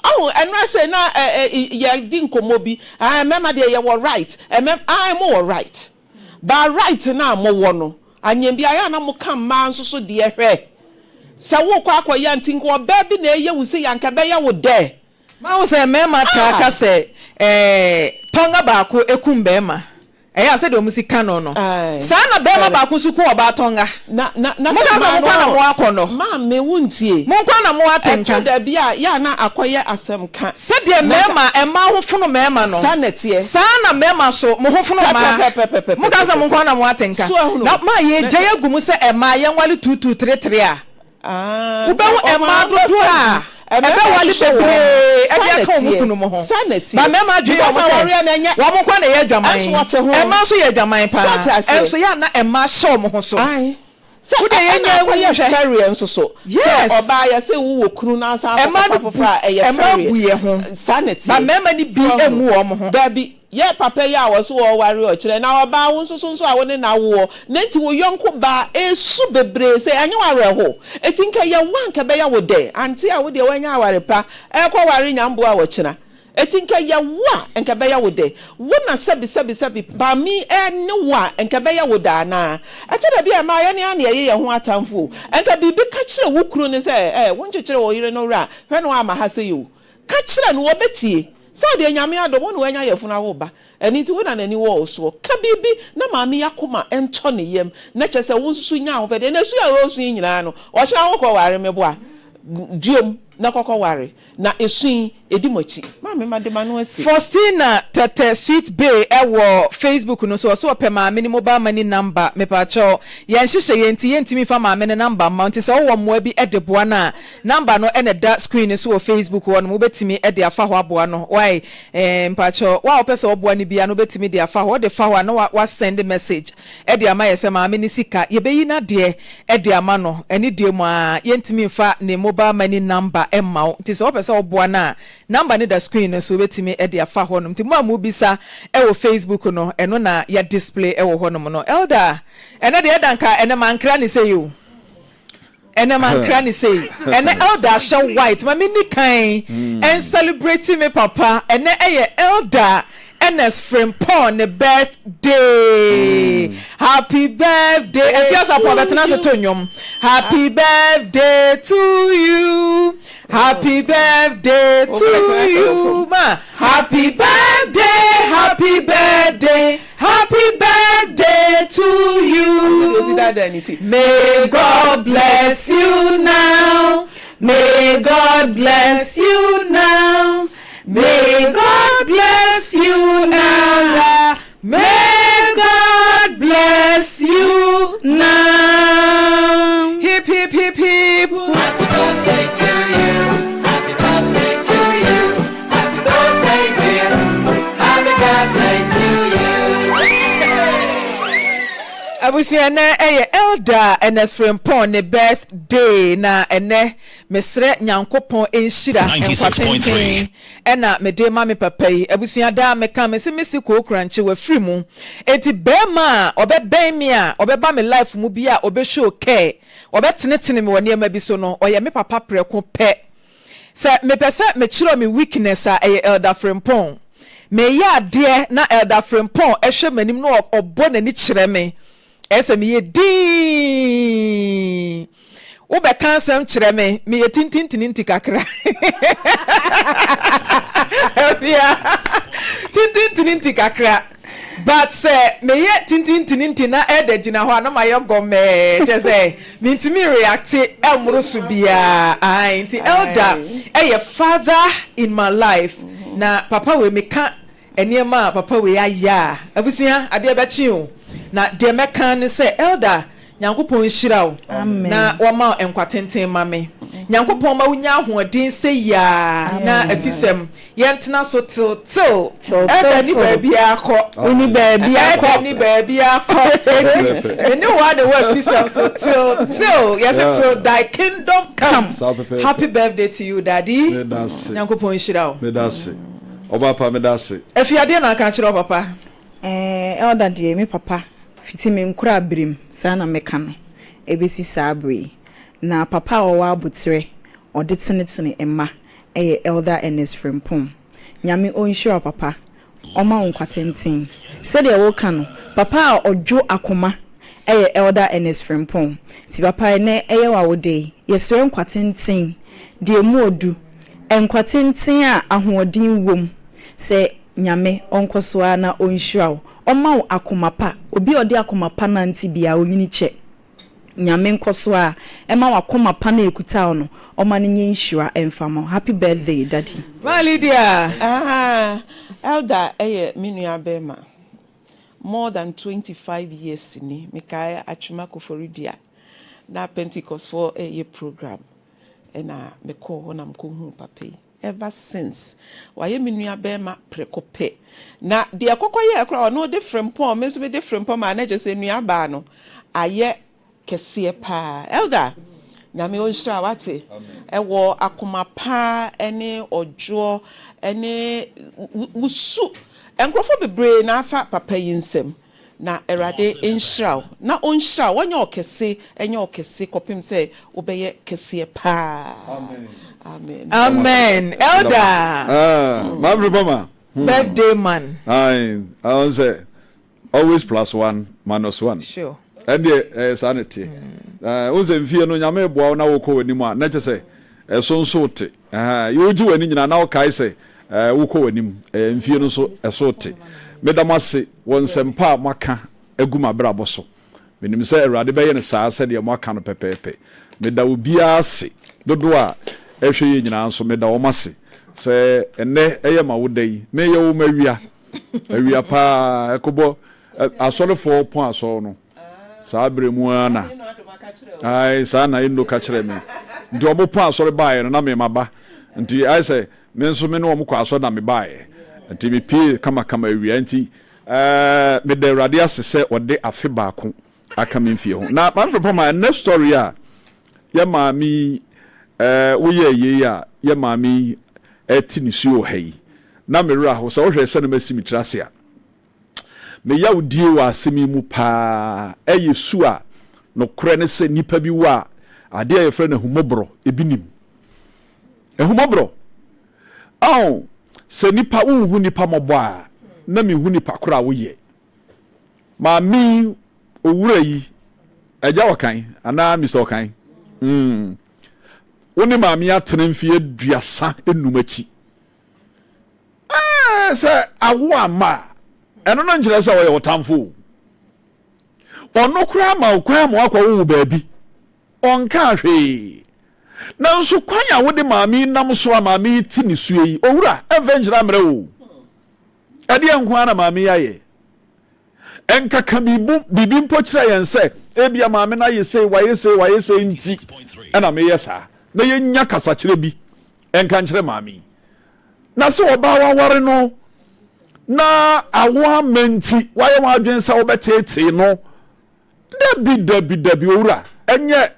Ɔho, ɛnora sei na ɛ ɛ yɛredi nkɔmmɔ bi, ɛɛ mmarima deɛ yɛwɔ right, ɛmɛ ae mowɔ right. But right no a mowɔ no, anyɛ bi a ɛyɛ a na moka mmaa nso so deɛ hwɛ. Sɛ worekɔ akɔyɛ a nti nka ɔbaa bi na ɛyɛ wo sei a nka ɛbɛyɛ wo dɛ. Mahu sɛ mmarima taa ka sɛ ɛɛ tɔnga baako kum barima. Ɛyɛ a sɛdeɛ wɔsi ka no no, saa na barima baako nso ku ɔbaa tɔnga. Na na na Moka sɛ sɛ mmaa mo no nko ara na mowɔ akɔnnɔ. Maame wontie. Mo nko ara na mowɔ atenka. Ɛtɔ da bi a yɛ a na akɔyɛ asɛm ka. Sɛdeɛ Na nka. mmarima, mmaa ho fono mmarima no, Saa na ɛteɛ. saa ara na mmarima nso, mo ho fono mmaa. Pɛpɛpɛpɛpɛpɛpɛ. Moka sɛ mo nko ara na mowɔ atenka. So ahunu? Na maa Na yɛgyae nka. agu mu sɛ mmaa yɛnwale tuutuu teretere a, Ah, wobɛhu nka mmaa ɔmaa dodoɔ bɛfa a bi. Mmarima ɛbɛwale hyehyɛ wɔn ho. bebree Saa de na aka wɔn ɛteɛ. kununom ho. Saa na Ba ɛteɛ. mmarima adwene yɛ Because wɔn sɛ awareɛ no ɛnyɛ. wɔn nko ara na ɛyɛ adwaman. Ɛnso wɔte ho. Mmaa nso yɛ adwaman So paa. ate aseɛ? Ɛnso yɛ a na mmaa hyɛ wɔn ho so. Ae. Sɛ Wo deɛ ɛna yɛnyɛ nhu akɔyɛ nhwɛ. fɛreɛ nso so. Sɛ Yes. ɔbaa yɛse wo wɔ kunu na asan Ɛmaa akɔkɔfa no bu foforɔ a ɛyɛ ɛmaa bu fɛreɛ. yɛ ho. Saa na Ba ɛteɛ. mmarima no So bi ahunu? mmu wɔn ho. Dabi. Yɛ papa yi a wɔse wɔreware ɔkyerɛ na ɔbaa wo nso so nso a wo ne no awoɔ na nti wo yɔnko baa ɛresu bebree sei ɛnyɛ wo awerɛho? Enti nka ɛyɛ wo a nka ɛbɛyɛ wo dɛ? Ante a wo deɛ woanya aware pa ɛrekɔware nyamboa ɔkyena Enti nka ɛyɛ wo a, nka ɛbɛyɛ wo dɛ? Wo na sɛbi sɛbi sɛbi maame yi ne wo a, nka ɛbɛyɛ wo dɛ anaa? Ɛtɔ da bi a mmaa yɛn ara na yɛyɛ yɛn ho atamfo o. Nka biribi ka kyerɛ wo kunu no sɛ, eh, wonkyekyere wo yere no werɛ a, hwɛ na wamma ha sei o. Ka kyerɛ no, ɔbɛtie. Sɛ ɔdeɛ Nyame adom wo na wanya yafunu awo ba, ɛno nti wo na n'ani wɔ wo soɔ. Ka biribi na maame yi akoma ntɔ ne yam na kyerɛ sɛ wo nso so nya ahofadie. Na su a ɔresu yi nyinaa no, ɔkyena wokɔ ware meboa? Duom na kɔkɔ ware. Na esu yi, edi mo akyi. Maame, made m'ano asi. Faustina Tɛtɛ Sweet Bay wɔ Facebook no so ɔse ɔpɛ maame no mobile money number mepakyɛw yɛn nhyehyɛeɛ nti yɛntumi mfa maame no number mma wo nti sɛ wowɔ mmoa bi de boa no a number no na ɛda screen no so wɔ Facebook hɔ nom wobɛtumi de afa hɔ aboa no wai eh mpakyɛw wo a wopɛ sɛ woboa no biara no wobɛtumi de afa hɔ wode fa hɔ a na wa send message de ama yɛ sɛ maame no sika, yɛbɛyi n'adeɛ de ama no, ɛne deɛ mu ara yɛntumi mfa ne mobile money number mma wo, nti sɛ wopɛ sɛ woboa no a, number no da screen no so, wobɛtumi de afa hɔnom, nti mo a mobisa wɔ Facebook no, ɛno na yɛ display wɔ hɔnom no. Elder, ɛnɛ deɛ ɛda nka ɛnɛ mankra ne sei o. Ɛnɛ mankra ne sei. Ɛnɛ Elder ahyɛ white. Ma menni kan ɛncelebrate me papa. Ɛnɛ ɛyɛ Elder Ernest Frimpong ne birthday. Happy birthday. Afia Asamoah bɛtena ase to nnwom. Happy birthday to you. Happy birthday to you ma. Happy birthday, happy birthday. Happy birthday to you. May God bless you now. May God bless you now. May God bless you now. May God bless you now. Hip hip hip hip. Happy birthday to you. Happy birthday to you. Happy birthday dear. Happy birthday to you. Abusua ɛnɛ ɛyɛ Elder Ernest Frimpong ne birthday na ɛnɛ mesrɛ Nyankopɔn nhyira nkwa tenten ɛna mede ma me papa yi. Abusua daa meka mese mese Kookurankye wafiri mu enti barima a ɔbɛbɛn me a ɔbɛba me life mu bi a ɔbɛ show care ɔbɛtenetene me wɔ nneɛma bi so no ɔyɛ me papa prɛko pɛ. Sɛ mepɛ sɛ mekyerɛw me weakness a, ɛyɛ Elder Frimpong. Mereyɛ adeɛ na Elder Frimpong hwɛ m'anim na ɔbɔ n'ani kyerɛ me. Ɛyɛ sɛ meyɛ dinn. Wobɛka asɛm kyerɛ me, meyɛ tintintininti kakra. Afia, tintintininti kakra. But sɛ meyɛ tintintininti na Elder gyina hɔ a, na mayɛ gɔmɛɛ. Kyerɛ sɛ, Mentumi reacte ɛmmoro so biaa ae nti elder ɛyɛ father in my life na papa wei meka nneɛma a papa wei ayɛ a abusua adeɛ bɛkye o na deɛ mɛka ne sɛ elder Nyankopɔn nhyira wo na wɔma wo nkwa tenten ma me Nyankopɔn ma wonya ahoɔden sɛ yiaa na afisɛm Yɛntena so till till. Elder ni baabiara kɔ. Woni baabiara kɔ. Elder ni baabiara kɔ. Eti me ne wo a na ɛwɔ afisɛm so till till. Yɛse till thy kingdom come. Happy birthday to you daddy. Nyankopɔn nhyira wo. Meda ase. Ɔba pa meda ase. Afi adeɛ na aka akyerɛ wo papa. Eh Elder deɛ me papa fiti me nkora berem saa na mɛka no ɛbɛsi saa berɛ yi. Na papa a ɔwɔ aboterɛ ɔde tenetene mma yɛ Elder Ernest Frimpong. Nyame ɔnhyira wo papa, ɔma wo nkwa tenten. Sɛdeɛ woka no, papa a ɔdwo akoma yɛ Elder Ernest Frimpong. Nti papa ɛnɛ ɛyɛ w'awoda yi, yɛsrɛ nkwa tenten, deɛ ɛmu ɔdu, nkwa tenten a ahoɔden wom, sɛ Nyame ɔnkɔ so ara na ɔnhyira wo, ɔma wo akoma pa, obi a ɔde akoma pa nante biara ɔnyini kyɛ. Nyame nkɔso a ɛma wakoma pa no a ɛkuta wo no ɔma no nyɛ nhyira mfa ma wo happy birthday daddy. Maa Lydia. Ahaa Elder yɛ me nua bɛɛma more than 25 years ni mekae Atwema Koforidua na Pentecost foɔ reyɛ program ɛna mekɔɔ hɔ na mekɔhuu papa yi ever since wayɛ me nua bɛɛma prɛko pɛ na deɛ ɛkɔkɔ yɛɛ koraa ɔno de frempɔn me nso mede frempɔn maa na kyerɛ sɛ nua baa no ayɛ kɛseɛ paa elder nyame ɔnhyira wate ɛwɔ akoma pa ɛne ɔdwoɔ ɛne wusu nkurɔfoɔ bebree na afa papa yi nsam Na Awurade nhyira wo na ɔnhyira wo, ɔnyɛ wo kɛse, ɛnyɛ wo kɛse kɔpem sɛ wobɛyɛ kɛseɛ paa. Amen. Amen elder. Ah, Mavri Bama. Hmm. Birthday man. Aye, I want say always plus one minus one. Sure. Ɛndeɛ ɛyɛ saa na ɛteɛ. Ɛɛ wo sɛ mfie no nyame boa wo na wokɔ w'anim a na kyɛ sɛ ɛso nso te. Ɛɛ wogye w'ani nyinaa na wokae sɛ. Ɛɛ, wokɔ w'anim. Ɛɛ, mfie no nso, ɛso te. Meda mo ase wɔ nsɛmpa a moaka agu m'abrabɔ so. Menim sɛ Awurade bɛyɛ no saa sɛdeɛ moaka no pɛpɛɛpɛ. Meda obiara ase. Dodoɔ a ɛrehwɛ yɛn nyinaa nso, meda wɔn ase sɛ ɛnnɛ ɛyɛ m'awoda yi. Mereyɛ wo m'awia. Awia paa, ɛkɔbɔ asɔrefoɔ pɔn asɔre no. Saa berɛ mu ara na, ae, saa na Eno ka kyerɛɛ me. Nti wɔn pɔn asɔre baeɛ no, na me maba. Nti ayɛ sɛ me nso me ne wɔn kɔ asɔre na mebaeɛ. Nti mepie kamakama awia. Nti ɛɛ, meda Awurade ase sɛ ɔde afe baako aka me mfie ho. Na Maame Frimpong ma ɛnnɛ story a yɛ maame yi ɛɛ woyɛɛ yei a yɛ maame yi ɛte nisuo wɔ ha yi, na me werɛ aho. Sɛ wohwɛ sɛdeɛ masi me tiri ase a. Me yawdie wɔ asɛm yi mu paa yɛ su a nokorɛ ne sɛ nnipa bi wɔ a adeɛ a yɛfrɛ no ahummɔborɔ ebi nim. Ahummɔborɔ. Ao, sɛ nipa wonhu nipa mmɔbɔ a na mehu nipa korɔ a woyɛ. Maame yi, owura yi, agya ɔkan anaa Mister ɔkan? Mm. Wo ne maame atena mfeɛ 35 akyi. Ɛɛ, sɛ awo amma a, ɛno no nkyerɛ sɛ ɔyɛ wo tamfo o. Ɔno koraa ma wo kwan ma woakɔwo wo baabi. Ɔnkaa hwee. Nanso kwan a wode maame yi nam so a maame yi te nisuo yi, owura, ɛmfa nhyira mmerɛ wo o. Ɛdeɛn nko ara na maame yi ayɛ? Ɛnka ka biribi mpo kyerɛ yɛn sɛ ebia maame no ayɛ sei, wayɛ sei, wayɛ sei nti ɛna meyɛ saa. Na yɛnya kasakyerɛ bi ɛnka nkyerɛ maame yi. Na sɛ ɔbaa waware no na awo ama nti wayɛ wɔn adwene sɛ wobɛteetee no. Dabi, dabi, dabi, owura, ɛnyɛ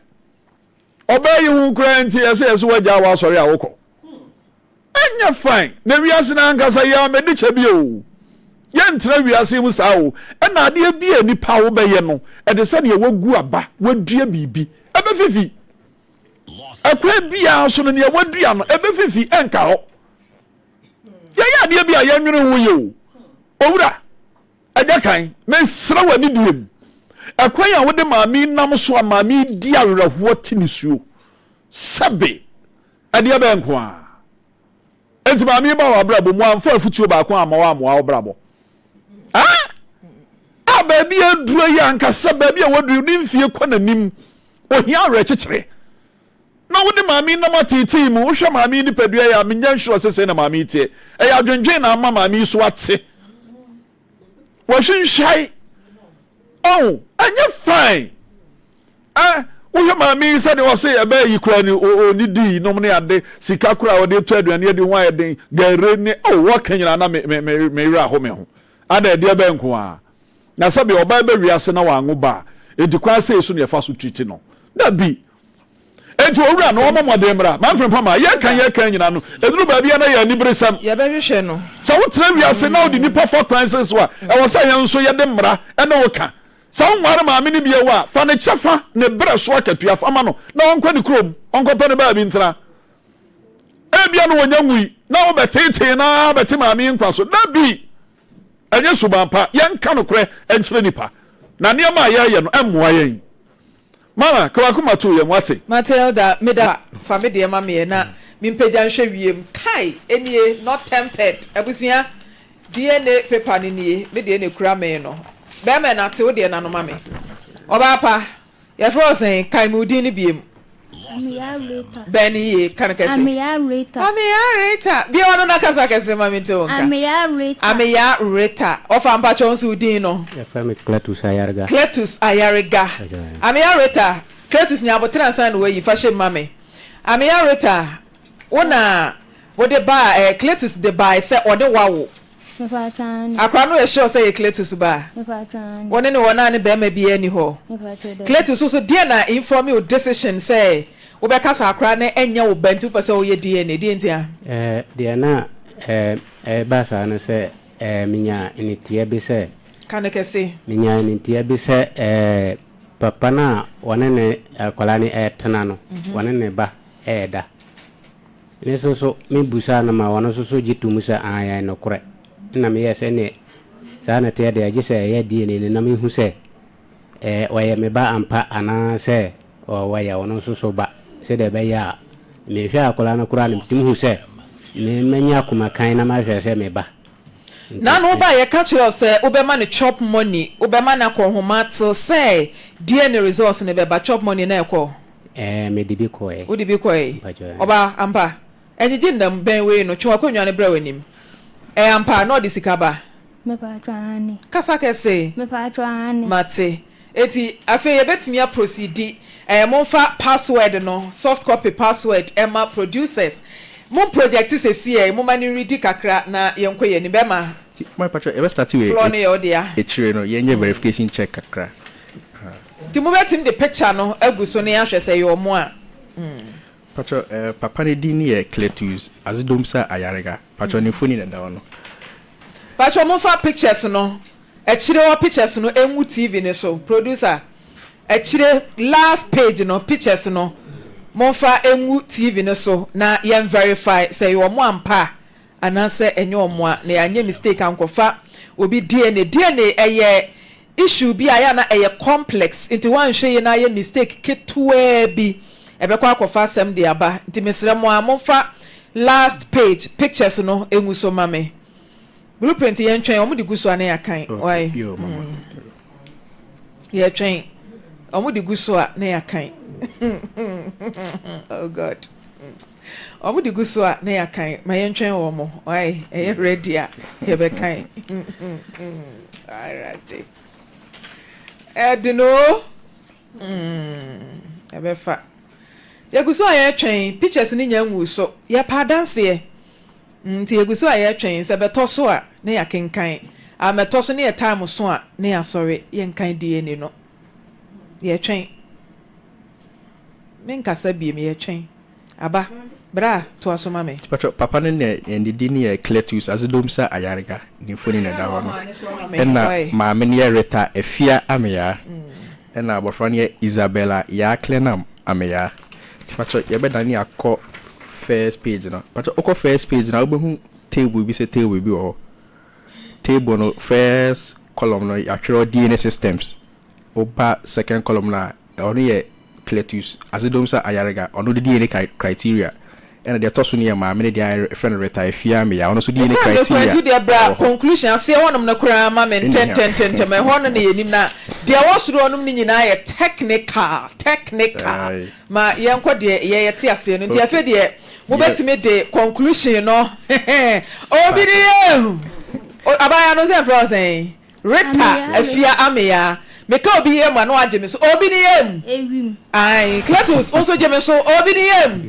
ɔbaa yi ho koraa nti ɛsɛ yɛsɛ wagya w'asɔre a wokɔ. Ɛnyɛ fine. Na wiase no ankasa yɛ amɛdi kyɛ bi o. Yɛntena wiase mu saa o. Ɛna adeɛ bi a nipa wobɛyɛ no, ɛde sɛ deɛ wagu aba, wadua biribi, ɛbɛfifi. Ɛkwan biara so no, nea wadua no, ɛbɛfifi, ɛnka hɔ. Yɛyɛ adeɛ bi a yɛnwene ho yɛ o. Owura, agya kan, mesrɛ wɔ anidie mu. Ɛkwan a wode maame yi nam so a maame yi di awerɛhoɔ te nisuo. Sɛbe. Ɛdeɛ bɛn nko ara? Enti maame yi baa w'abrabɔ mu, wamfa afutuo baako amma wo ammoa wo brabɔ. Ah! A baabi a aduro yi ankasa, baabi a waduru ne mfie kɔ n'anim, ohia awerɛkyekyerɛ. Na wode maame yi nam ateetee mu, wohwɛ maame yi nipadua yi a, menya nhyira sɛ sɛn na maame yi teɛ. Ɛyɛ adwendwen na ama maame yi so ate. Wahwinhwae. Oh, ɛnyɛ fine. Eh, wohwɛ maame yi sɛdeɛ ɔse ɛbɛyɛ yi koraa ni ɔnidii nom ne ade sika koraa ɔde tɔ aduane adi ho ayɛ den gare ne oh wɔka nyinaa na me me me me werɛ aho me ho ada ɛdeɛ bɛn nko ara na sɛdeɛ ɔbaa bɛ wiase na wanwo ba a enti kwan sei so na yɛfa so treat no dabi enti owura no ɔmɔ mmɔden mmra manfrɛ mpa ma yɛka yɛka nyinaa no ɛduru baabi a na yɛ aniberesɛm yɛbɛhwehwɛ no sɛ wotena wiase na wode nipa fa kwan sei so a ɛwɔ sɛ yɛn nso yɛde mmara ɛne wo ka Sɛ wonware maame no bio a, fa ne kyɛfa, ne berɛ so akatua, fa ma no na ɔnkɔ ne kurom, ɔnkɔpɛ ne baabi ntena. Ebia na ɔnya nwui na wobɛteetee no ara bɛte maame yi nkwa so. Dabi! Ɛnyɛ suban pa. Yɛnka nokorɛ nkyerɛ nnipa, na nneɛma a yɛreyɛ no mmoa yɛn. Mama, ka w'akoma to yam, woate? Matilda, meda fa me deɛ ma meɛ na mempagya nhwɛ wiem. Kai! Enie, not tempered. Abusua, DNA paper no nie, me deɛ na ekura me no. Bɛɛma na te wo deɛ na no ma me. Ɔbaa pa, yɛfrɛ wo sɛn? Kae me wo din no biem. Ameya Rita. Bɛn no yie, ka no kɛse. Ameya Rita. Ameya Rita. Bie w'ano na kasa kɛse ma me nte wo nka. Ameya Rita. Ameya Rita. Ɔfa mpakyɛ wo nso wo din no? Yɛfrɛ me Cletus Ayariga. Cletus Ayariga. Ameya Rita, Cletus nya aboterɛ ansa na wayi, fa hyɛ mu ma me. Ameya Rita, wo na Wode baa ɛɛ Cletus de bae sɛ ɔne wo awo. Akora no yɛ sure sɛ ɛyɛ Cletus ba? Wo ne no wɔ na ne barima biara nni hɔ? Cletus wo so deɛn na informe wo decision sɛ wobɛka sɛ akora no nyɛ wo ba nti wopɛ sɛ woyɛ DNA? Deɛn ntia? Ɛɛ deɛ na ɛɛ ɛba saa no sɛ ɛɛ menya niteɛ bi sɛ. Ka no kɛse. Menya niteɛ bi sɛ ɛɛ papa no a ɔne ne akwadaa no ɛɛtena no ɔne ne ba ɛɛda. Me nso so me busaa no ma ɔno nso so gye to mu sɛ aane ɛyɛ nokorɛ. Ɛna me yɛɛ sɛ ɛneɛ saa na ɛteɛ deɛ gye sɛ ɛyɛ DNA no na me hu sɛ ɛɛ ɔyɛ me ba ampa anaa sɛ ɔyɛ ɔno nso so ba sɛdeɛ ɛbɛyɛ a me hwɛ akwadaa no koraa no me tumi hu sɛ. Me manya akoma kann na mahwɛ sɛ me ba. Nti Nano wo ba a yɛka kyerɛ wo sɛ wobɛma no chop money, wobɛma no akɔ nhoma till sɛ DNA results no bɛba, chop money na ɛkɔ? Ɛɛ mede bi kɔɛ. Wode bi kɔɛ? Mpakyɛw ɛɛ. Ɔba, ampa? Ɛngyegye nnam bɛn wei no, twe w'akonnwa no bra w'anim. Ɛyɛ ampa na ɔde sika ba? Mepaatwɔ aane. Kasa kɛse. Mepaatwɔ aane. Mate. Enti afei yɛbɛtumi aprosidi. Ɛɛ momfa password no, soft copy password ɛma producers. Mo project sesiɛ, momma no nredi kakra na yɛnkɔ yɛn anim. Bɛma. Nti ma mepakyɛw yɛbɛ start wei Floor no yɛ wo dea. akyire no yɛnyɛ verification check kakra. Nti mobɛtumi de picture no agu so na yɛahwɛ sɛ ɛyɛ ɔmo a. Pakyɛ eh papa no din yɛ Cletus Azedomsa Ayariga pakyɛ ne mfoni na ɛda hɔ no. Pakyɛ momfa pictures no akyire hɔ pictures no ngu TV no so producer akyire last page no pictures no momfa ngu TV no so na yɛn verify sɛ ɛyɛ ɔmo ampa anaasɛ ɛnyɛ ɔmo a na yɛanyɛ mistake ankɔfa obi DNA DNA ɛyɛ Issue bi a ɛyɛ a na ɛyɛ complex nti woanhwɛ yie na ayɛ mistake ketewaa bi ɛbɛkɔ akɔfa asɛm de aba nti mesrɛ mo ara momfa last page pictures no ngu so ma me. Blueprint yɛntwɛn wɔn de gu so a na yɛakan why mm. Yɛtwɛn wɔn de gu so a na yɛakan oh God. Wɔn de gu so a na yɛakan ma yɛntwɛn wɔn wai ɛyɛ ready a yɛbɛkan awurade ɛde no ɛbɛfa yɛgu so a yɛtwɛn pictures no nya ngu so yɛpɛ adanseɛ nti yɛgu so a yɛtwɛn sɛ bɛtɔ so a na yɛakenkan amɛtɔ so ne yɛ time so a na yɛasɔre yɛnkan DNA no yɛtwɛn. Me nkasa biem yɛtwɛn. Aba, bra toa so ma me. Mpakyɛw, papa no ne ne din yɛ Cletus Azedomsa Ayariga, ne mfoni na ɛda hɔ no. Ɛna maame no yɛ Rita Afia Ameyaa, ɛna abɔfra no yɛ Isabella Yaa Clenam Ameyaa. Nti mpakyɛw yɛbɛdane akɔ first page no. Mpakyɛw wokɔ first page no a wobɛhu table bi sɛ table bi wɔ hɔ. Table no first column no yɛatwerɛ DNA systems. Woba second column no a, ɔno yɛ Cletus Azedomsa Ayariga, ɔno de DNA criteria. Ɛna deɛ ɛtɔ so no yɛ maame no deɛ a yɛfrɛ no Rita Afia Ameya, ɔno nso DNA Time no kura criteria nti wodeɛ bra wɔ hɔ. conclusion aseɛ hɔnom no koraa ma me Ɛnni ha. ntɛntɛntɛntɛm ɛhɔ no na yɛnim na deɛ ɛwɔ soro hɔnom no nyinaa yɛ technical technical Aye. ma yɛnkɔ deɛ yɛ yɛte aseɛ no nti Okay. afei deɛ Yɛ mobɛtumi de conclusion no obi ne yɛ abaayewa no sɛ mfrɛ wo sɛn? Rita Afia Ameyaa. Meka obi yam a na wagye me so. Obi ne yam. Ewim. Ae, Cletus, wo nso gye me so. Obi ne yam.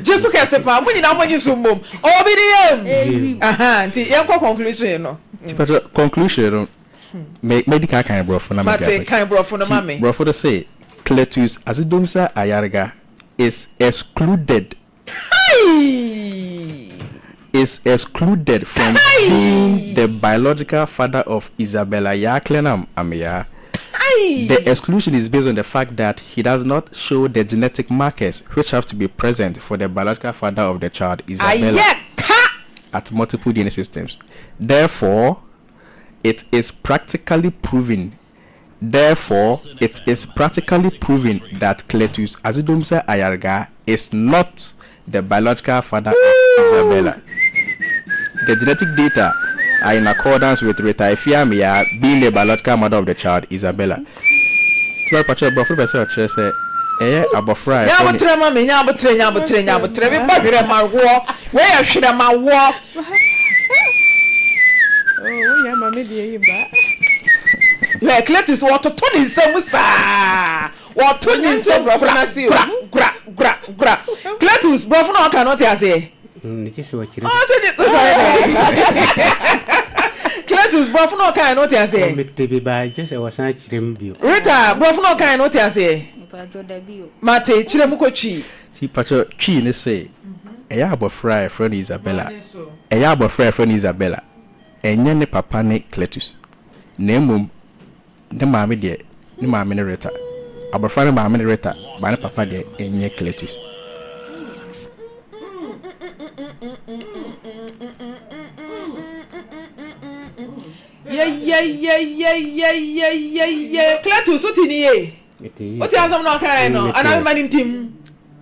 Gye so kɛse paa. Mo nyinaa mo nye so mmom. Obi ne yam. Ewim. Aha, nti yɛnkɔ conclusion no. Nti patro, conclusion no, me medi kan akan borɔfo na mede Mate, aba. kan borɔfo no ma Nti me. borɔfo no se, Cletus Azedomsa Ayariga is excluded Kai! Is excluded from Kai! being the biological father of Isabella Yaaklenam Ameyaw. Kai! The exclusion is based on the fact that he does not show the genetic markers which have to be present for the biological father of the child, Isabella, Ayɛ ka! at multiple DNA systems. Therefore, it is practically proven Therefore, it is practically proven that Cletus Azidomsa Ayarga is not the biological father of Isabella. The genetic data are in accordance with Rita Ifiamia being the biological mother of the child, Isabella. Tiba pakyɛ borɔfo pɛ sɛ ɔkyerɛ sɛ ɛyɛ abɔfra a Nya yɛfrɛ no aboterɛ ma me, nya aboterɛ, nya aboterɛ, nya aboterɛ. Mebɔ hwerɛ ma woɔ. Wei yɛ hwerɛ ma woɔ. Oh, wonya ma me deɛ yi ba. Hwɛ, Cletus, wɔtoto ne nsa mu saa. Wɔto ne nsa mu gura, gura, gura, gura, gura. Cletus, borɔfo na ɔka no, wote aseɛ? Ne ti sɛ ɔkyerɛ. Ɔsɛ ne sɛ ɔyɛ dɛ. Cletus, borɔfo na ɔka no, wote aseɛ? Mete bi ba, gye sɛ wɔsan kyerɛ mu bio. Rita, borɔfo na ɔka no, wote aseɛ? Mate, kyerɛ mu kɔ twi. Ti pakyɛ twi ne se ɛyɛ abɔfra a yɛfrɛ no Isabella ɛyɛ abɔfra a yɛfrɛ no Isabella ɛnyɛ ne papa ne Cletus na mmom ne maame deɛ ne maame ne Rita abɔfra no maame ne Rita ba ne papa deɛ ɛnyɛ Cletus. Yeyeyeyeyeyeye Cletus wote ne yie? Mete yie Wote asɛm na ɔkaeɛ no Mete. anaa mema no ntim?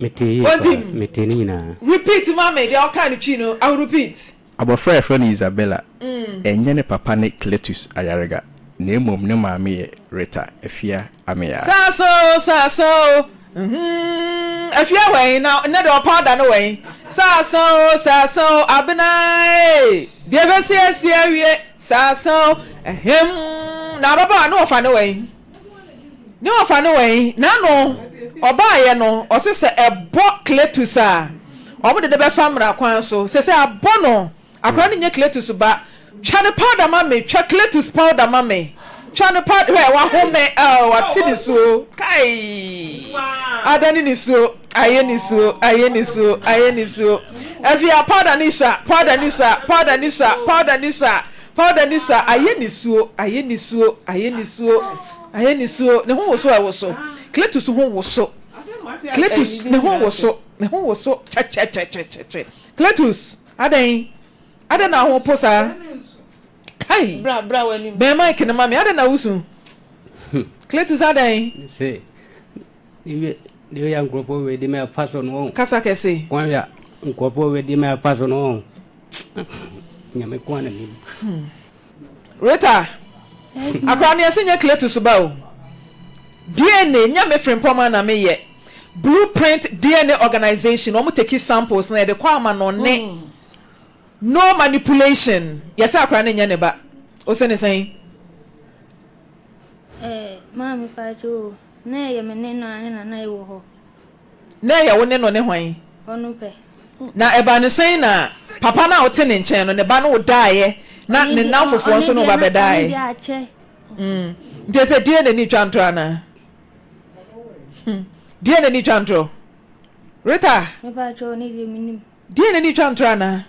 Metee yie paa. Metee ne nyinaa. Repeat ma me deɛ ɔkaa no Twi no, I will repeat. Abɔfra a yɛfrɛ no Isabella, ɛnyɛ ne papa ne Cletus Ayariga, na mmom ne maame yɛ Rita Afia Ameyaa. Saasa o, saasa o, mm, Afia wɛn na nnɛ deɛ ɔpawda no wɛn. Saasa o, saasa o, Abena ee, deɛ ɛbɛsi asi awie. Saasa o, ehem, na ababaawa ne wɔfa no wɛn. Ne wɔfa no wɛn. N'ano ɔbaayɛ no, ɔse sɛ ɛbɔ Cletus a, wɔn de no bɛfa mmara kwan so. Sɛ sɛ abɔ no. Akora no nyɛ Cletus ba. Twa no powder ma me twa Cletus powder ma me twa no powder hwɛ wahome oh wate nisuo kai adane nisuo ayɛ nisuo ayɛ nisuo ayɛ nisuo afia powder ni sua powder ni sua powder ni sua powder ni sua powder ni sua ayɛ nisuo ayɛ nisuo ayɛ nisuo ayɛ nisuo ne ho woso ɛwoso Cletus ho woso Cletus ne ho woso ne ho woso kyɛkyɛkyɛkyɛkyɛ Cletus Adɛn? Adɛn na ahopo saa? Kai! Bra, bra w'anim. Bɛn mic no ma me. Adɛn na wusu? Cletus adɛn? Se, deɛ yɛ nkurɔfoɔ wei de me afa so no. Kasa kɛse. Kwan yɛ nkurɔfoɔ wei de me afa so no. Nyame kwan na nim. Hmm. Rita, akora no yɛse nyɛ Cletus ba o. DNA nyɛ me frimpɔma na meyɛ. Blueprint DNA Organization wɔn take samples na yɛde kɔ amanɔne. No manipulation. Yɛse akora no nyɛ ne ba. Ose ne sɛn? Eh, maame paatwo o, na ɛyɛ me ne no ara na na yɛwɔ hɔ. Na ɛyɛ wo ne no ne hwan? Ɔno pɛ. Na ɛbaa no sɛn na papa no a wote ne nkyɛn no, ne ba no wo daeɛ na ne nnamfofoɔ nso ne wo ba bɛdaeɛ? Ɔno deɛ akyɛ. Mm. Nti ɛsɛ die n'ani twa ntorɔ anaa? Hmm. Die n'ani twa ntorɔ. Rita. Mepa kyɛw ne deɛ menim. Die n'ani twa ntorɔ anaa?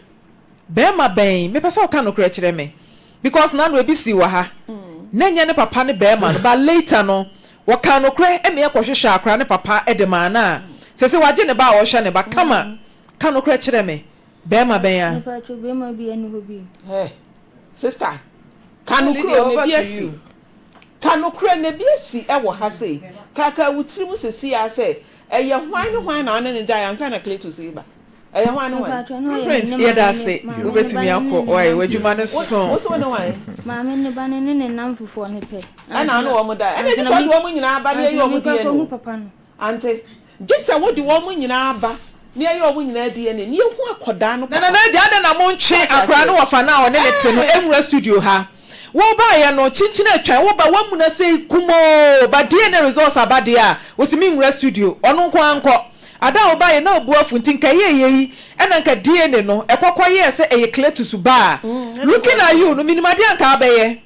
Bɛɛma bɛn? Mepɛ sɛ ɔka nokorɛ kyerɛ me because nano ebi sii wɔ ha na ɛnyɛ ne papa ne bɛɛma no but later no wɔkaa nokorɛ ɛma yɛkɔ hwehwɛ akora ne papa de maa no a sese wagye ne ba a ɔhwɛ ne ba kama ka nokorɛ kyerɛ me bɛɛma bɛn a. Mepakyɛw bɛɛma biaa nni hɔ bio. Hey sister ka nokorɛ o na ebi asi ka nokorɛ na ebi asi ɛwɔ ha sei kaakaa wo tiri mu sesei ara sɛ ɛyɛ hwan ne hwan na wo ne no daeɛ ansa na Cletus reba. Ɛyɛ hwan ne hwan? Blueprint, yɛda ase. Wobɛtumi akɔ. Wai, w'adwuma no so. Wo se wo ne hwan? Maame ne ba no ne ne nnamfofoɔ no pɛ. Ɛna wo ne wɔn da. Ɛna gye sɛ wode wɔn nyinaa ba na yɛyɛ wɔn DNA o. Ante, gye sɛ wode wɔn nyinaa ba na yɛyɛ wɔn nyinaa DNA na yɛhu akwadaa no papa. Nana Agya, adɛn na montwe akwadaa no wɔfa no a ɔne no te no nwura studio ha? Wobaeɛ no, kyinkyin atwan, woba woamuna sei kumoo, but DNA results aba deɛ a, wose menwura studio, ɔno nko ara nkɔ. Ada a wobaeɛ na obu afu nti nka ɛyɛɛ yei ɛna nka DNA no ɛkɔ kɔ yɛɛ sɛ ɛyɛ Cletus ba a, looking at you no menim adeɛ a nka wobɛyɛ.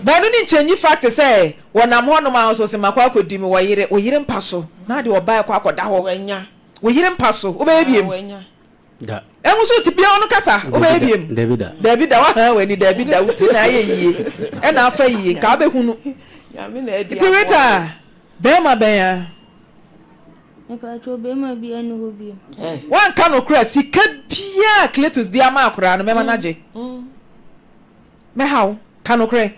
But ɛno ne nkyɛnyi fact sɛ wɔnam hɔnom a nso se makɔ akɔdi me wɔ yere, wo yere mpa so na ade ɔbaa ɛkɔ akɔda hɔ, wo yere mpa so, wobɛyɛ biem? Da. Ɛho so ti biara no kasa wobɛyɛ biem. Dabi da. Dabi da wahan w'ani dabi da wo ti na ayɛ yie ɛna afa yie nka wobɛhunu. Nti Rita bɛrima bɛn a. Mepatwo bɛrima bi ɛni hɔ biem. Wanka nokorɛ sika biara Cletus de ama akoraa no mɛma no agye. Mɛha wo ka nokorɛ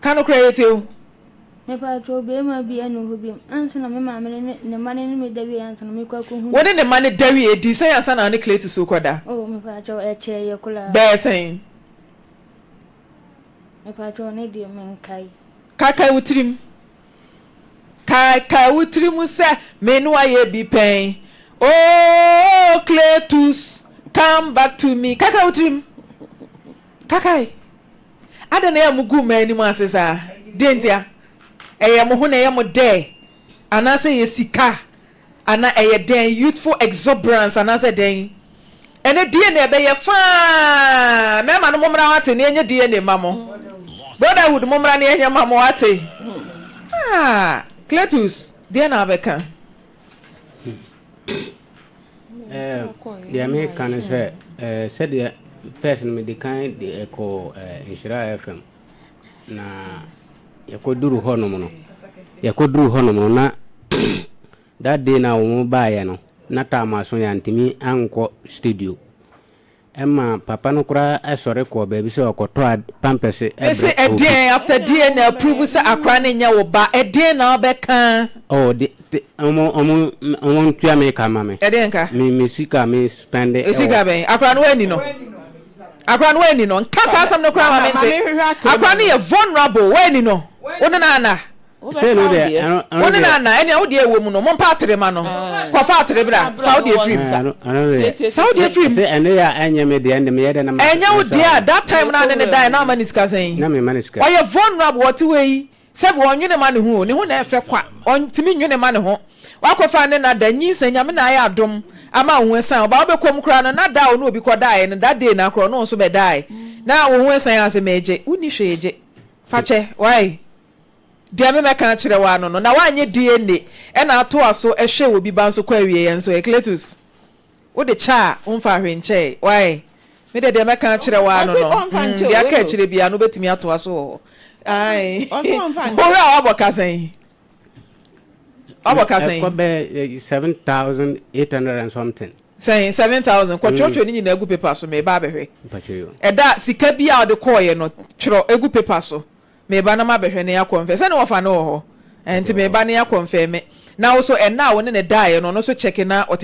ka nokorɛ yɛtie wo. Mepakyɛw, barima biara nni hɔ bio. Ansa na me maame ne ne mma no ne me da wiei ansa na mekɔ akɔhu no. Wo ne ne mma no da wiei dii sɛn ansa na wo ne Cletus rekɔda? Oh, mepakyɛw, ɛkyɛeɛ koraa. Bɛyɛ sɛn? Mepakyɛw, ne deɛ menkae. Kaekae wo tirim. Kaekae wo tirim sɛ me ne wo ayɛ bi pɛn. Oh, Cletus, come back to me. Kaekae wo tirim. Kaekae. Adɛn na ɛyɛ a mugu mmaa anim ase saa? Deɛn ntia? Ɛyɛ mo ho na ɛyɛ mo dɛ? Anaasɛ ɛyɛ sika? Anaa ɛyɛ dɛn? Youthful exuberance anaasɛ dɛn? Ɛnɛ DNA ɛbɛyɛ faa! Mmarima no mommra wate na yɛnyɛ DNA mma mo. Brotherhood mommra na yɛnyɛ mma mo wate. Ah, Cletus, deɛn na wobɛka? Deɛ meka ne sɛ, sɛdeɛ first no mede kan de kɔɔ Nhyira FM na yɛkɔduru hɔnom no, yɛkɔduru hɔnom no na that day na wɔn baeɛ no na time aso yɛantumi ankɔ studio. Ɛma papa no koraa sɔre kɔɔ baabi sɛ ɔkɔtɔ ad pampɛse Mese brɛ obi. ɛdeɛn after DNA approve sɛ akora no nyɛ wo ba ɛdeɛn na wobɛka? Oh de de ɔmo ɔmo ɔmo ntua me ka ma me. Ɛdeɛn ka? Me me sika a me spɛnde ɛwɔ. Sika bɛn? Akora no woanni no? Akora no woanni no? Nka saa asɛm no koraa ma mente. Akora no yɛ vulnerable woanni no? Wo ne no anna? Sei no deɛ ɛno ɛno Wo ne no deɛ. anna? Ɛnea wo deɛ ɛwɔ mu no mompa atere ma no. Kɔfa atere bra. Sa wo deɛ firi mu. Ɛno ɛno deɛ. Sa wo deɛ firi mu. Sɛ ɛno yɛ a ɛnyɛ me deɛ ɛnde meyɛ dɛn na ma Ɛnyɛ wo masa deɛ a wo. that time no a ne ne daeɛ na woma no sika sɛn? Na mema no sika. Ɔyɛ vulnerable ɔte hɔ yi sɛbi ɔnwene ma ne ho o ne ho na ɛfɛ kwa ɔntumi nwene ma ne ho wakɔfa ne na da nyinsɛn Nyame na ayɛ adom ama wo ho asiane ɔbaa wobɛkɔ mu koraa no na da a ɔne obi kɔdaeɛ no that day na korɔ ɔne wo nso bɛdaeɛ na wo ho asiane ase megye wonni hwee gye fakyɛ wai Deɛ me mɛka akyerɛ wo ano no, na woanyɛ DNA ɛna atoa so hwɛ obi ba nso kɔ awieɛ nso ɛ Cletus, wode kyɛ a womfa hwee nkyɛe wai, me deɛ deɛ mɛka akyerɛ wo ano no, hmm, deɛ aka akyire biara no wobɛtumi atoa so wɔ hɔ ae, wo werɛ a woabɔ ka sɛn? Woabɔ ka sɛn? Ɛkɔ bɛyɛ 7,800 and something. Sɛn? 7,000, kɔtwerɛtwerɛ ne nyinaa gu paper so, meba abɛhwɛ. Ɛda sika bi a wode kɔɔeɛ no, twerɛ gu paper so. Meba na mabɛhwɛ na yɛakɔnfɛ. Sɛ ne wɔfa no wɔ hɔ. Ɛɛ nti meba na yɛakɔnfɛme. Na wo so ɛnna a wo ne no daeɛ no, ɔno nso kyɛke na ɔte.